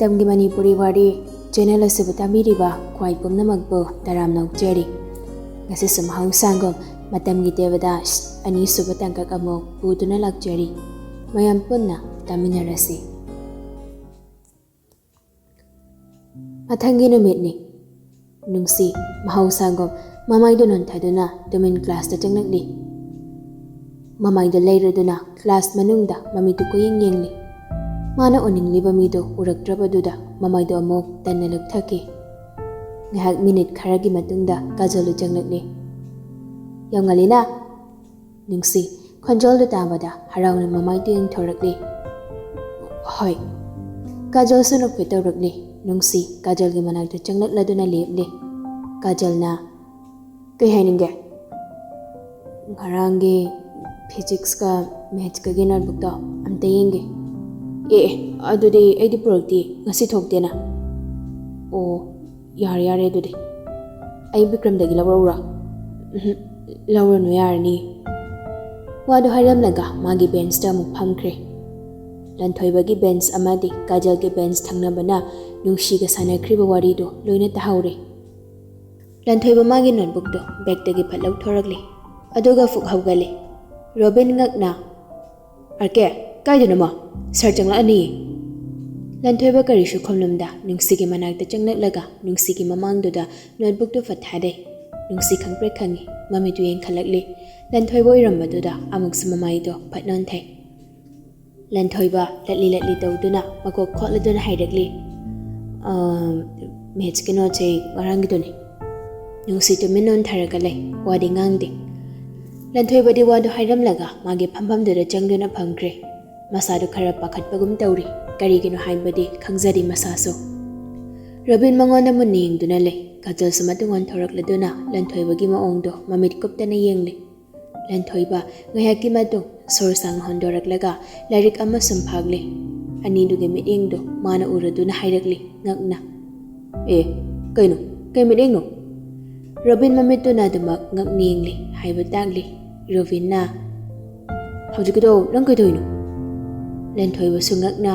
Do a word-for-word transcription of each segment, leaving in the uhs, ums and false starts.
ꯃꯇꯝꯒꯤ ꯃꯅꯤꯄꯨꯔꯤ ꯋꯥꯔꯤ ꯆꯦꯅꯦꯜ ꯑꯁꯤꯕꯨ ꯇꯥꯕꯤꯔꯤꯕ ꯈ꯭ꯋꯥꯏ ꯄꯨꯝꯅꯃꯛꯄꯨ ꯇꯔꯥꯝꯅ ꯑꯣꯛꯆꯔꯤ꯫ ꯉꯁꯤꯁꯨ ꯃꯍꯧꯁꯥꯒꯨꯝ ꯃꯇꯝꯒꯤ ꯗꯦꯕꯗꯥꯁ ꯑꯅꯤꯁꯨꯕ ꯇꯥꯡꯀꯛ ꯑꯃꯨꯛ ꯄꯨꯗꯨꯅ ꯂꯥꯛꯆꯔꯤ꯫ ꯃꯌꯥꯝ ꯄꯨꯟꯅ ꯇꯥꯃꯤꯟꯅꯔꯁꯤ꯫ ꯃꯊꯪꯒꯤ ꯅꯨꯃꯤꯠꯅꯤ꯫ ꯅꯨꯡꯁꯤ ꯃꯍꯧꯁꯥꯒꯨꯝ ꯃꯃꯥꯏꯗꯨ ꯅꯣꯟꯊꯗꯨꯅ ꯇꯨꯃꯤꯟ ꯀ꯭ꯂꯥꯁꯇ ꯆꯪꯂꯛꯂꯤ꯫ ꯃꯃꯥꯏꯗꯨ ꯂꯩꯔꯗꯨꯅ ꯀ꯭ꯂꯥꯁ ꯃꯅꯨꯡꯗ ꯃꯃꯤꯠꯇꯨ ꯀꯨꯌꯦꯡ ꯌꯦꯡꯂꯤ꯫ ꯃꯥꯅ ꯎꯅꯤꯡꯂꯤꯕ ꯃꯤꯗꯨ ꯎꯔꯛꯇ꯭ꯔꯕꯗꯨꯗ ꯃꯃꯥꯏꯗꯨ ꯑꯃꯨꯛ ꯇꯟꯅ ꯂꯨꯞꯊꯈꯤ꯫ ꯉꯥꯏꯍꯥꯛ ꯃꯤꯅꯤꯠ ꯈꯔꯒꯤ ꯃꯇꯨꯡꯗ ꯀꯥꯖꯣꯜꯗꯨ ꯆꯪꯂꯛꯂꯤ꯫ "ꯌꯥꯝ ꯉꯜꯂꯤꯅ?" ꯅꯨꯡꯁꯤ ꯈꯣꯟꯖꯦꯜꯗꯨ ꯇꯥꯕꯗ ꯍꯔꯥꯎꯅ ꯃꯃꯥꯏꯗꯨ ꯌꯦꯡꯊꯣꯔꯛꯂꯤ꯫ "ꯍꯣꯏ꯫" ꯀꯥꯖꯣꯜꯁꯨ ꯅꯣꯛꯐꯦꯠ ꯇꯧꯔꯛꯂꯤ꯫ ꯅꯨꯡꯁꯤ ꯀꯥꯖꯣꯜꯒꯤ ꯃꯅꯥꯛꯇ ꯆꯪꯂꯛꯂꯗꯨꯅ ꯂꯦꯞꯂꯤ꯫ ꯀꯥꯖꯜꯅ, "ꯀꯩ ꯍꯥꯏꯅꯤꯡꯒꯦ?" "ꯉꯔꯥꯡꯒꯤ ꯐꯤꯖꯤꯛꯁꯀ ꯃꯦꯠꯁꯀꯒꯤ ꯅꯣꯠꯕꯨꯛꯇꯣ ꯑꯝꯇ ꯌꯦꯡꯒꯦ꯫" "ꯑꯦ ꯑꯦ, ꯑꯗꯨꯗꯤ ꯑꯩꯗꯤ ꯄꯨꯔꯛꯇꯦ, ꯉꯁꯤ ꯊꯣꯛꯇꯦꯅ꯫" "ꯑꯣ, ꯌꯥꯔꯦ ꯌꯥꯔꯦ ꯑꯗꯨꯗꯤ꯫ ꯑꯩ ꯕꯤꯀ꯭ꯔꯝꯗꯒꯤ ꯂꯧꯔꯛꯎꯔꯣ?" "ꯎꯝꯍꯨꯝ, ꯂꯧꯔꯅꯨ, ꯌꯥꯔꯅꯤ꯫" ꯋꯥꯗꯨ ꯍꯥꯏꯔꯝꯂꯒ ꯃꯥꯒꯤ ꯕꯦꯟꯁꯇ ꯑꯃꯨꯛ ꯐꯝꯈ꯭ꯔꯦ꯫ ꯂꯟꯊꯣꯏꯕꯒꯤ ꯕꯦꯟꯁ ꯑꯃꯗꯤ ꯀꯥꯖꯜꯒꯤ ꯕꯦꯟꯁ ꯊꯪꯅꯕꯅ ꯅꯨꯡꯁꯤꯒ ꯁꯥꯟꯅꯈ꯭ꯔꯤꯕ ꯋꯥꯔꯤꯗꯨ ꯂꯣꯏꯅ ꯇꯥꯍꯧꯔꯦ꯫ ꯂꯟꯊꯣꯏꯕ ꯃꯥꯒꯤ ꯅꯣꯠꯕꯨꯛꯇꯨ ꯕꯦꯒꯇꯒꯤ ꯐꯠ ꯂꯧꯊꯣꯔꯛꯂꯦ꯫ ꯑꯗꯨꯒ ꯐꯨꯛ ꯍꯧꯒꯠꯂꯦ꯫ ꯔꯣꯕꯤꯟ ꯉꯛꯅ, "ꯑꯥꯔ ꯀꯦ, ꯀꯥꯏꯗꯅꯣꯃ? ꯁꯥꯔ ꯆꯪꯂꯛꯑꯅꯤ꯫" ꯂꯟꯊꯣꯏꯕ ꯀꯔꯤꯁꯨ ꯈꯨꯝꯂꯝꯗ ꯅꯨꯡꯁꯤꯒꯤ ꯃꯅꯥꯛꯇ ꯆꯪꯂꯛꯂꯒ ꯅꯨꯡꯁꯤꯒꯤ ꯃꯃꯥꯡꯗꯨꯗ ꯅꯣꯠꯕꯨꯛꯇꯨ ꯐꯠ ꯊꯥꯗꯩ꯫ ꯅꯨꯡꯁꯤ ꯈꯪꯄ꯭ꯔꯦꯛ ꯈꯪꯉꯤ꯫ ꯃꯃꯤꯠꯇꯨ ꯌꯦꯡꯈꯠꯂꯛꯂꯤ꯫ ꯂꯟꯊꯣꯏꯕ ꯑꯣꯏꯔꯝꯕꯗꯨꯗ ꯑꯃꯨꯛꯁꯨ ꯃꯃꯥꯏꯗꯣ ꯐꯠ ꯅꯣꯟꯊꯩ꯫ ꯂꯟꯊꯣꯏꯕ ꯂꯠꯂꯤ ꯂꯠꯂꯤ ꯇꯧꯗꯨꯅ ꯃꯀꯣꯛ ꯈꯣꯠꯂꯗꯨꯅ ꯍꯥꯏꯔꯛꯂꯤ, "ꯑꯥ, ꯃꯦꯠꯁꯀꯤ ꯅꯣꯠꯁꯦ ꯉꯔꯥꯡꯒꯤꯗꯨꯅꯤ꯫" ꯅꯨꯡꯁꯤ ꯇꯨꯃꯤꯟ ꯅꯣꯟꯊꯔꯒ ꯂꯩ, ꯋꯥꯗꯤ ꯉꯥꯡꯗꯦ꯫ ꯂꯟꯊꯣꯏꯕꯗꯤ ꯋꯥꯗꯨ ꯍꯥꯏꯔꯝꯂꯒ ꯃꯥꯒꯤ ꯐꯝꯐꯝꯗꯨꯗ ꯆꯪꯗꯨꯅ ꯐꯝꯈ꯭ꯔꯦ꯫ ꯃꯁꯥꯗꯨ ꯈꯔ ꯄꯥꯈꯠꯄꯒꯨꯝ ꯇꯧꯔꯤ, ꯀꯔꯤꯒꯤꯅꯣ ꯍꯥꯏꯕꯗꯤ ꯈꯪꯖꯗꯦ ꯃꯁꯥꯁꯨ꯫ ꯔꯣꯕꯤꯟ ꯃꯉꯣꯟꯗ ꯃꯨꯟꯅ ꯌꯦꯡꯗꯨꯅ ꯂꯩ꯫ ꯀꯥꯖꯜꯁꯨ ꯃꯇꯨꯡ ꯑꯣꯟꯊꯣꯔꯛꯂꯗꯨꯅ ꯂꯟꯊꯣꯏꯕꯒꯤ ꯃꯑꯣꯡꯗꯣ ꯃꯃꯤꯠ ꯀꯨꯞꯇꯅ ꯌꯦꯡꯂꯤ꯫ ꯂꯟꯊꯣꯏꯕ ꯉꯥꯏꯍꯥꯛꯀꯤ ꯃꯇꯨꯡ ꯁꯣꯔ ꯁꯥꯡꯅ ꯍꯣꯟꯗꯣꯔꯛꯂꯒ ꯂꯥꯏꯔꯤꯛ ꯑꯃ ꯁꯨꯝ ꯐꯥꯛꯂꯤ꯫ ꯑꯅꯤꯗꯨꯒꯤ ꯃꯤꯠꯌꯦꯡꯗꯨ ꯃꯥꯅ ꯎꯔꯗꯨꯅ ꯍꯥꯏꯔꯛꯂꯤ ꯉꯛꯅ, "ꯑꯦ, ꯀꯩꯅꯣ? ꯀꯩ ꯃꯤꯠꯌꯦꯡꯅꯣ?" ꯔꯣꯕꯤꯟ ꯃꯃꯤꯠꯇꯨꯅ ꯑꯗꯨꯃꯛ ꯉꯛꯅ ꯌꯦꯡꯂꯤ ꯍꯥꯏꯕ ꯇꯥꯛꯂꯤ꯫ ꯔꯣꯕꯤꯟꯅ, "ꯍꯧꯖꯤꯛꯀꯤꯗꯣ ꯅꯪ ꯀꯩꯗꯧꯔꯤꯅꯣ?" ꯂꯟꯊꯣꯏꯕꯁꯨ ꯉꯛꯅ,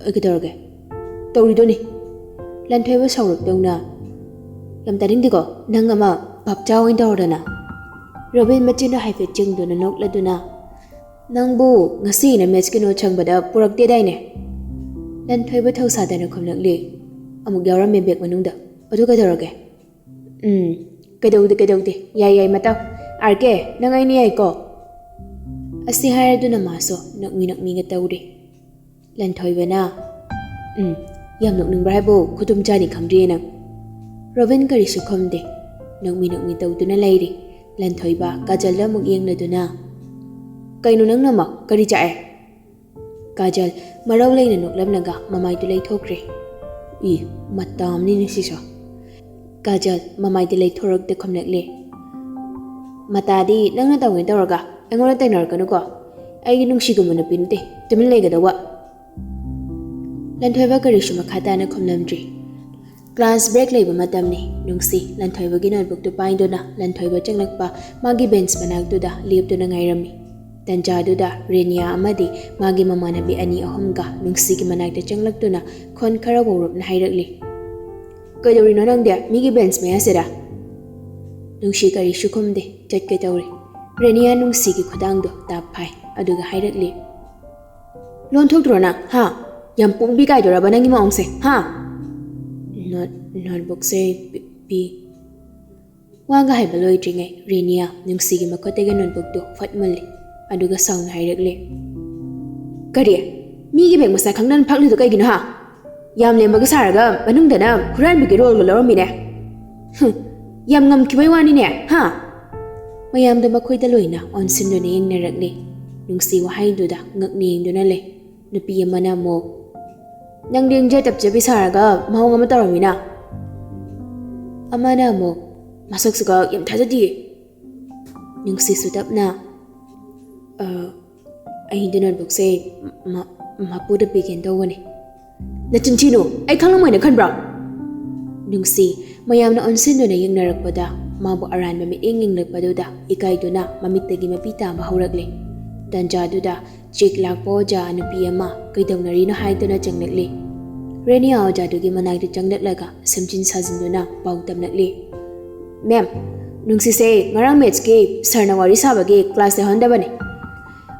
"ꯑꯩ ꯀꯩꯗꯧꯔꯒꯦ?" ꯇꯧꯔꯤꯗꯨꯅꯤ꯫ ꯂꯟꯊꯣꯏꯕ ꯁꯥꯎꯔꯞ ꯇꯧꯅ, "ꯌꯥꯝ ꯇꯥꯅꯤꯡꯗꯦꯀꯣ, ꯅꯪ ꯑꯃ ꯚꯥꯞ ꯆꯥ ꯑꯣꯏꯅ ꯇꯧꯔꯗꯅ?" ꯔꯣꯕꯤꯟ ꯃꯆꯤꯟꯗꯣ ꯍꯥꯏꯐꯦꯠ ꯆꯤꯡꯗꯨꯅ ꯅꯣꯛꯂꯗꯨꯅ, "ꯅꯪꯕꯨ ꯉꯁꯤ ꯑꯩꯅ ꯃꯦꯠꯁꯀꯤ ꯅꯣꯠ ꯁꯪꯕꯗ ꯄꯨꯔꯛꯇꯦꯗꯥꯏꯅꯦ?" ꯂꯟꯊꯣꯏꯕ ꯊꯧꯁꯥꯗꯅ ꯈꯨꯝꯂꯛꯂꯤ, "ꯑꯃꯨꯛ ꯌꯥꯎꯔꯝꯃꯦ ꯕꯦꯒ ꯃꯅꯨꯡꯗ꯫ ꯑꯗꯨ ꯀꯩꯗꯧꯔꯒꯦ?" "ꯎꯝ, ꯀꯩꯗꯧꯗꯦ, ꯀꯩꯗꯧꯗꯦ꯫ ꯌꯥꯏ, ꯌꯥꯏ, ꯃꯇꯥꯎ꯫ ꯑꯥꯔ ꯀꯦ, ꯅꯪ ꯑꯩꯅ ꯌꯥꯏꯀꯣ?" ꯑꯁꯤ ꯍꯥꯏꯔꯗꯨꯅ ꯃꯥꯁꯨ ꯅꯣꯛꯃꯤ ꯅꯣꯛꯃꯤꯒ ꯇꯧꯔꯤ꯫ ꯂꯟꯊꯣꯏꯕꯅ, "ꯎꯝ, ꯌꯥꯝ ꯅꯣꯛꯅꯤꯡꯕ꯭ꯔꯥ ꯍꯥꯏꯕꯨ? ꯈꯨꯗꯨꯝ ꯆꯥꯅꯤ ꯈꯪꯗ꯭ꯔꯤꯌꯦ ꯅꯪ?" ꯔꯣꯕꯤꯟ ꯀꯔꯤꯁꯨ ꯈꯨꯝꯗꯦ꯫ ꯅꯣꯛꯃꯤ ꯅꯣꯛꯃꯤ ꯇꯧꯗꯨꯅ ꯂꯩꯔꯤ꯫ ꯂꯟꯊꯣꯏꯕ ꯀꯥꯖꯜꯗ ꯑꯃꯨꯛ ꯌꯦꯡꯂꯗꯨꯅ, "ꯀꯩꯅꯣ ꯅꯪꯅ ꯑꯃꯨꯛ? ꯀꯔꯤ ꯆꯥꯛꯑꯦ?" ꯀꯥꯖꯜ ꯃꯔꯧ ꯂꯩꯅ ꯅꯣꯛꯂꯝꯂꯒ ꯃꯃꯥꯏꯗꯨ ꯂꯩꯊꯣꯛꯈ꯭ꯔꯦ꯫ ꯏ, ꯃꯇꯥ ꯑꯃꯅꯤꯅꯦ ꯁꯤꯁꯨ꯫ ꯀꯥꯖꯜ ꯃꯃꯥꯏꯗ ꯂꯩꯊꯣꯔꯛꯇ ꯈꯨꯝꯂꯛꯂꯦ, "ꯃꯇꯥꯗꯤ ꯅꯪꯅ ꯇꯧꯒꯦ ꯇꯧꯔꯒ ꯑꯩꯉꯣꯟꯗ ꯇꯩꯅꯔꯛꯀꯅꯨꯀꯣ꯫ ꯑꯩꯒꯤ ꯅꯨꯡꯁꯤꯒꯨꯝꯕ ꯅꯨꯄꯤ ꯅꯠꯇꯦ, ꯇꯨꯃꯤꯟ ꯂꯩꯒꯗꯧꯕ꯫" ꯂꯟꯊꯣꯏꯕ ꯀꯔꯤꯁꯨ ꯃꯈꯥ ꯇꯥꯅ ꯈꯨꯝꯂꯝꯗ꯭ꯔꯤ꯫ ꯀ꯭ꯂꯥꯁ ꯕ꯭ꯔꯦꯛ ꯂꯩꯕ ꯃꯇꯝꯅꯤ꯫ ꯅꯨꯡꯁꯤ ꯂꯟꯊꯣꯏꯕꯒꯤ ꯅꯣꯠꯕꯨꯛꯇꯨ ꯄꯥꯏꯗꯨꯅ ꯂꯟꯊꯣꯏꯕ ꯆꯪꯂꯛꯄ ꯃꯥꯒꯤ ꯕꯦꯟꯁ ꯃꯅꯥꯛꯇꯨꯗ ꯂꯦꯞꯇꯨꯅ ꯉꯥꯏꯔꯝꯃꯤ꯫ ꯇꯟꯖꯥꯗꯨꯗ ꯔꯦꯅꯤꯌꯥ ꯑꯃꯗꯤ ꯃꯥꯒꯤ ꯃꯃꯥꯟꯅꯕꯤ ꯑꯅꯤ ꯑꯍꯨꯝꯒ ꯅꯨꯡꯁꯤꯒꯤ ꯃꯅꯥꯛꯇ ꯆꯪꯂꯛꯇꯨꯅ ꯈꯣꯟ ꯈꯔ ꯋꯧꯔꯞꯅ ꯍꯥꯏꯔꯛꯂꯤ, "ꯀꯩꯗꯧꯔꯤꯅꯣ ꯅꯪꯗꯤ ꯃꯤꯒꯤ ꯕꯦꯟꯁ ꯃꯌꯥꯁꯤꯗ?" ꯅꯨꯡꯁꯤ ꯀꯔꯤꯁꯨ ꯈꯨꯝꯗꯦ, ꯆꯠꯀꯦ ꯇꯧꯔꯤ꯫ ꯔꯦꯅꯤꯌꯥ ꯅꯨꯡꯁꯤꯒꯤ ꯈꯨꯗꯥꯡꯗꯣ ꯇꯥꯞ ꯐꯥꯏ, ꯑꯗꯨꯒ ꯍꯥꯏꯔꯛꯂꯤ, "ꯂꯣꯟ ꯊꯣꯛꯇ꯭ꯔꯣ ꯅꯪ, ꯍꯥ? ꯌꯥꯝ ꯄꯣꯡꯕꯤ ꯀꯥꯏꯗꯣꯔꯕ ꯅꯪꯒꯤ ꯃꯑꯣꯡꯁꯦ, ꯍꯥ?" ꯅꯣꯠ-, ꯅꯣꯠꯕꯨꯛꯁꯦ ꯄꯤ-, ꯄꯤ-, ꯋꯥꯒ ꯍꯥꯏꯕ ꯂꯣꯏꯗ꯭ꯔꯤꯉꯩ ꯔꯦꯅꯤꯌꯥ ꯅꯨꯡꯁꯤꯒꯤ ꯃꯈꯨꯠꯇꯒꯤ ꯅꯣꯠꯕꯨꯛꯇꯨ ꯐꯠ ꯃꯨꯜꯂꯤ, ꯑꯗꯨꯒ ꯁꯥꯎꯅ ꯍꯥꯏꯔꯛꯂꯦ, "ꯀꯔꯤ? ꯃꯤꯒꯤ ꯕꯦꯒ ꯃꯁꯛ ꯈꯪꯗꯅ ꯐꯛꯂꯤꯗꯣ ꯀꯩꯒꯤꯅꯣ, ꯍꯥ? ꯌꯥꯝ ꯂꯦꯝꯕꯒ ꯁꯥꯔꯒ ꯃꯅꯨꯡꯗꯅ ꯍꯨꯔꯥꯟꯕꯒꯤ ꯔꯣꯜꯒ ꯂꯧꯔꯝꯃꯤꯅꯦ꯫ ꯍꯨꯝ, ꯌꯥꯝ ꯉꯝꯈꯤꯕꯩ ꯋꯥꯅꯤꯅꯦ, ꯍꯥ?" ꯃꯌꯥꯝꯗꯣ ꯃꯈꯣꯏꯗ ꯂꯣꯏꯅ ꯑꯣꯟꯁꯤꯟꯗꯨꯅ ꯌꯦꯡꯅꯔꯛꯂꯦ꯫ ꯅꯨꯡꯁꯤ ꯋꯥꯍꯩꯗꯨꯗ ꯉꯛꯅ ꯌꯦꯡꯗꯨꯅ ꯂꯩ꯫ ꯅꯨꯄꯤ ꯑꯃꯅ ꯑꯃꯨꯛ, "ꯅꯪꯗꯤ ꯏꯪꯖ ꯇꯞꯆꯕꯤ ꯁꯥꯔꯒ ꯃꯑꯣꯡ ꯑꯃ ꯇꯧꯔꯝꯃꯤꯅ?" ꯑꯃꯅ ꯑꯃꯨꯛ, "ꯃꯁꯛꯁꯤꯒ ꯌꯥꯝ ꯊꯥꯖꯗꯤꯌꯦ꯫" ꯅꯨꯡꯁꯤꯁꯨ ꯇꯞꯅ, "ꯑ, ꯑꯩꯗꯤ ꯅꯣꯠꯕꯨꯛꯁꯦ ꯃ-, ꯃꯄꯨꯗ ꯄꯤꯒꯦꯅ ꯇꯧꯕꯅꯦ꯫" "ꯅꯆꯤꯟ ꯊꯤꯅꯨ, ꯑꯩ ꯈꯪꯂꯝꯃꯣꯏꯅ ꯈꯟꯕ꯭ꯔꯣ?" ꯅꯨꯡꯁꯤ ꯃꯌꯥꯝꯅ ꯑꯣꯟꯁꯤꯟꯗꯨꯅ ꯌꯦꯡꯅꯔꯛꯄꯗ ꯃꯥꯕꯨ ꯑꯔꯥꯟꯕ ꯃꯤꯠꯌꯦꯡ ꯌꯦꯡꯂꯛꯄꯗꯨꯗ ꯏꯀꯥꯏꯗꯨꯅ ꯃꯃꯤꯠꯇꯒꯤ ꯃꯄꯤ ꯇꯥꯕ ꯍꯧꯔꯛꯂꯦ꯫ ꯇꯟꯖꯥꯗꯨꯗ ꯆꯦꯛ ꯂꯥꯛꯄ ꯑꯣꯖꯥ ꯅꯨꯄꯤ ꯑꯃ ꯀꯩꯗꯧꯅꯔꯤꯅꯣ ꯍꯥꯏꯗꯨꯅ ꯆꯪꯂꯛꯂꯦ꯫ ꯔꯦꯅꯤꯌꯥ ꯑꯣꯖꯥꯗꯨꯒꯤ ꯃꯅꯥꯛꯇ ꯆꯪꯂꯛꯂꯒ ꯁꯦꯝꯖꯤꯟ ꯁꯥꯖꯤꯟꯗꯨꯅ ꯄꯥꯎ ꯇꯝꯂꯛꯂꯤ꯫ "ꯃꯦꯝ, ꯅꯨꯡꯁꯤꯁꯦ ꯉꯔꯥꯡ ꯃꯦꯠꯁꯀꯤ ꯁꯥꯔꯅ ꯋꯥꯔꯤ ꯁꯥꯕꯒꯤ ꯀ꯭ꯂꯥꯁ ꯌꯥꯎꯍꯟꯗꯕꯅꯤ꯫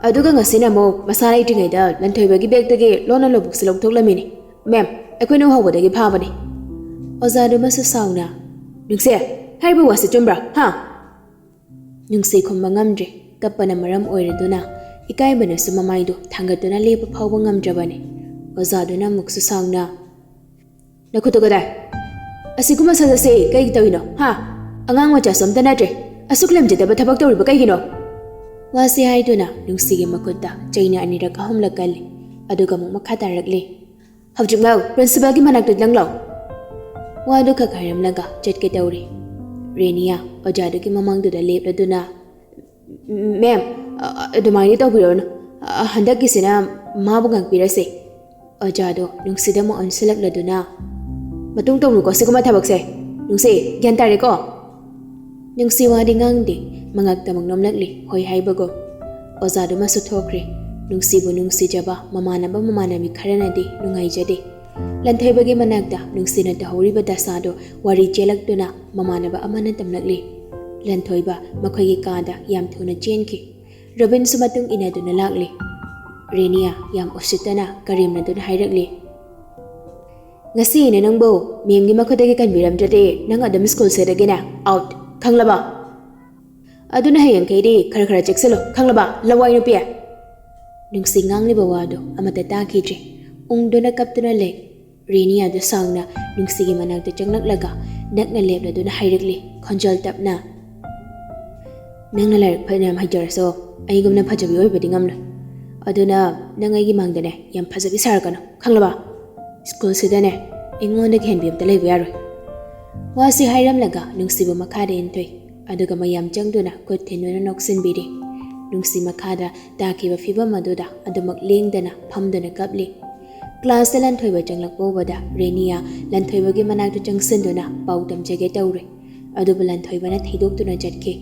ꯑꯗꯨꯒ ꯉꯁꯤꯅ ꯑꯃꯨꯛ ꯃꯁꯥ ꯂꯩꯇ꯭ꯔꯤꯉꯩꯗ ꯂꯟꯊꯣꯏꯕꯒꯤ ꯕꯦꯒꯇꯒꯤ ꯂꯣꯟꯅ ꯂꯧꯕꯨꯛꯁꯦ ꯂꯧꯊꯣꯛꯂꯝꯃꯤꯅꯤ꯫ ꯃꯦꯝ, ꯑꯩꯈꯣꯏꯅ ꯎꯍꯧꯕꯗꯒꯤ ꯐꯥꯕꯅꯤ꯫" ꯑꯣꯖꯥꯗꯨꯃꯁꯨ ꯁꯥꯎꯅ, "ꯅꯨꯡꯁꯤ, ꯍꯥꯏꯔꯤꯕ ꯋꯥꯁꯤ ꯆꯨꯝꯕ꯭ꯔꯥ? ꯍꯥ?" ꯅꯨꯡꯁꯤ ꯈꯨꯝꯕ ꯉꯝꯗ꯭ꯔꯦ꯫ ꯀꯞꯄꯅ ꯃꯔꯝ ꯑꯣꯏꯔꯗꯨꯅ ꯏꯀꯥꯏꯕꯅꯁꯨ ꯃꯃꯥꯏꯗꯨ ꯊꯥꯡꯒꯠꯇꯨꯅ ꯂꯦꯞꯄ ꯐꯥꯎꯕ ꯉꯝꯗ꯭ꯔꯕꯅꯤ꯫ ꯑꯣꯖꯥꯗꯨꯅ ꯑꯃꯨꯛꯁꯨ ꯁꯥꯎꯅ, "ꯅꯈꯨꯠꯇꯨ ꯀꯗꯥꯏ? ꯑꯁꯤꯒꯨꯝꯕ ꯁꯥꯖꯠꯁꯦ ꯀꯩꯒꯤ ꯇꯧꯔꯤꯅꯣ? ꯍꯥ? ꯑꯉꯥꯡ ꯃꯆꯥꯁꯨ ꯑꯝꯇ ꯅꯠꯇ꯭ꯔꯦ꯫ ꯑꯁꯨꯛ ꯂꯦꯝꯖꯗꯕ ꯊꯕꯛ ꯇꯧꯔꯤꯕ ꯀꯩꯒꯤꯅꯣ?" ꯋꯥꯁꯤ ꯍꯥꯏꯗꯨꯅ ꯅꯨꯡꯁꯤꯒꯤ ꯃꯈꯨꯠꯇ ꯆꯩꯅ ꯑꯅꯤꯔꯛ ꯑꯍꯨꯝꯂꯛ ꯀꯜꯂꯤ꯫ ꯑꯗꯨꯒ ꯑꯃꯨꯛ ꯃꯈꯥ ꯇꯥꯔꯛꯂꯤ, "ꯍꯧꯖꯤꯛꯃꯛ ꯄ꯭ꯔꯤꯟꯁꯤꯄꯥꯜꯒꯤ ꯃꯅꯥꯛꯇ ꯆꯪꯂꯥꯎ!" ꯋꯥꯗꯨ ꯈꯛ ꯍꯥꯏꯔꯝꯂꯒ ꯆꯠꯀꯦ ꯇꯧꯔꯤ꯫ ꯔꯦꯅꯤꯌꯥ ꯑꯣꯖꯥꯗꯨꯒꯤ ꯃꯃꯥꯡꯗꯨꯗ ꯂꯦꯞꯂꯗꯨꯅ, "ꯃꯦꯝ, ꯑ-, ꯑꯗꯨꯃꯥꯏꯅ ꯇꯧꯕꯤꯔꯣꯅꯨ꯫ ꯑ, ꯍꯟꯗꯛꯀꯤꯁꯤꯅ ꯃꯥꯕꯨ ꯉꯥꯛꯄꯤꯔꯁꯦ꯫" ꯑꯣꯖꯥꯗꯣ ꯅꯨꯡꯁꯤꯗ ꯑꯃꯨꯛ ꯑꯣꯟꯁꯤꯜꯂꯛꯂꯗꯨꯅ, "ꯃꯇꯨꯡ ꯇꯧꯅꯨꯀꯣ ꯁꯤꯒꯨꯝꯕ ꯊꯕꯛꯁꯦ꯫ ꯅꯨꯡꯁꯤ, ꯒ꯭ꯌꯥꯟ ꯇꯥꯔꯦꯀꯣ?" ꯅꯨꯡꯁꯤ ꯋꯥꯗꯤ ꯉꯥꯡꯗꯦ, ꯃꯉꯛꯇ ꯑꯃꯨꯛ ꯅꯣꯝꯂꯛꯂꯤ, ꯍꯣꯏ ꯍꯥꯏꯕꯒꯨꯝ꯫ ꯑꯣꯖꯥꯗꯨꯃꯁꯨ ꯊꯣꯛꯈ꯭ꯔꯦ꯫ ꯅꯨꯡꯁꯤꯕꯨ ꯅꯨꯡꯁꯤꯖꯕ ꯃꯃꯥꯟꯅꯕ ꯃꯃꯥꯟꯅꯕꯤ ꯈꯔꯅꯗꯤ ꯅꯨꯡꯉꯥꯏꯖꯗꯦ꯫ ꯂꯟꯊꯣꯏꯕꯒꯤ ꯃꯅꯥꯛꯇ ꯅꯨꯡꯁꯤꯅ ꯇꯧꯍꯧꯔꯤꯕ ꯗꯁꯥꯗꯨ ꯋꯥꯔꯤ ꯆꯦꯜꯂꯛꯇꯨꯅ ꯃꯃꯥꯟꯅꯕ ꯑꯃꯅ ꯇꯝꯂꯛꯂꯤ꯫ ꯂꯟꯊꯣꯏꯕ ꯃꯈꯣꯏꯒꯤ ꯀꯥꯗ ꯌꯥꯝ ꯊꯨꯅ ꯆꯦꯟꯈꯤ꯫ ꯔꯣꯕꯤꯟꯁꯨ ꯃꯇꯨꯡ ꯏꯟꯅꯗꯨꯅ ꯂꯥꯛꯂꯤ꯫ ꯔꯦꯅꯤꯌꯥ ꯌꯥꯝ ꯎꯁꯤꯠꯇꯅ ꯀꯔꯦꯝꯅꯗꯨꯅ ꯍꯥꯏꯔꯛꯂꯤ, "ꯉꯁꯤ ꯑꯩꯅ ꯅꯪꯕꯨ ꯃꯦꯝꯒꯤ ꯃꯈꯨꯠꯇꯒꯤ ꯀꯟꯕꯤꯔꯝꯗ꯭ꯔꯗꯤ ꯅꯪ ꯑꯗꯨꯝ ꯁ꯭ꯀꯨꯜꯁꯤꯗꯒꯤꯅꯦ ꯑꯥꯎꯠ, ꯈꯪꯂꯕ? ꯑꯗꯨꯅ ꯍꯌꯦꯡꯈꯩꯗꯤ ꯈꯔ ꯈꯔ ꯆꯦꯛꯁꯤꯜꯂꯨ, ꯈꯪꯂꯕ, ꯂꯋꯥꯏ ꯅꯨꯄꯤ?" ꯅꯨꯡꯁꯤ ꯉꯥꯡꯂꯤꯕ ꯋꯥꯗꯨ ꯑꯃꯠꯇ ꯇꯥꯈꯤꯗ꯭ꯔꯦ꯫ ꯎꯪꯗꯨꯅ ꯀꯞꯇꯨꯅ ꯂꯩ꯫ ꯔꯦꯅꯤꯌꯥꯗꯨ ꯁꯥꯎꯅ ꯅꯨꯡꯁꯤꯒꯤ ꯃꯅꯥꯛꯇ ꯆꯪꯂꯛꯂꯒ ꯅꯛꯅ ꯂꯦꯞꯂꯗꯨꯅ ꯍꯥꯏꯔꯛꯂꯤ, ꯈꯣꯟꯖꯦꯜ ꯇꯞꯅ, "ꯅꯪꯅ ꯂꯥꯏꯔꯤꯛ ꯐꯅꯌꯥꯝ ꯍꯩꯖꯔꯁꯨ ꯑꯩꯒꯨꯝꯅ ꯐꯖꯕꯤ ꯑꯣꯏꯕꯗꯤ ꯉꯝꯂꯣꯏ꯫ ꯑꯗꯨꯅ ꯅꯪ ꯑꯩꯒꯤ ꯃꯥꯡꯗꯅꯦ ꯌꯥꯝ ꯐꯖꯕꯤ ꯁꯥꯔꯛꯀꯅꯨ, ꯈꯪꯂꯕ? ꯁ꯭ꯀꯨꯜꯁꯤꯗꯅꯦ ꯑꯩꯉꯣꯟꯗꯒꯤ ꯍꯦꯟꯕꯤ ꯑꯝꯇ ꯂꯩꯕ ꯌꯥꯔꯣꯏ꯫" ꯋꯥꯁꯤ ꯍꯥꯏꯔꯝꯂꯒ ꯅꯨꯡꯁꯤꯕꯨ ꯃꯈꯥꯗ ꯏꯟꯊꯨꯏ꯫ ꯑꯗꯨꯒ ꯃꯌꯥꯝ ꯆꯪꯗꯨꯅ ꯈꯨꯠ ꯊꯤꯟꯗꯨꯅ ꯅꯣꯛꯁꯤꯟꯕꯤꯔꯤ꯫ ꯅꯨꯡꯁꯤ ꯃꯈꯥꯗ ꯇꯥꯈꯤꯕ ꯐꯤꯚꯝ ꯑꯗꯨꯗ ꯑꯗꯨꯃꯛ ꯂꯦꯡꯗꯅ ꯐꯝꯗꯨꯅ ꯀꯞꯂꯤ꯫ ꯀ꯭ꯂꯥꯁꯇ ꯂꯟꯊꯣꯏꯕ ꯆꯪꯂꯛꯄ ꯎꯕꯗ ꯔꯦꯅꯤꯌꯥ ꯂꯟꯊꯣꯏꯕꯒꯤ ꯃꯅꯥꯛꯇ ꯆꯪꯁꯤꯟꯗꯨꯅ ꯄꯥꯎ ꯇꯝꯖꯒꯦ ꯇꯧꯔꯨꯏ꯫ ꯑꯗꯨꯕꯨ ꯂꯟꯊꯣꯏꯕꯅ ꯊꯩꯗꯣꯛꯇꯨꯅ ꯆꯠꯈꯤ꯫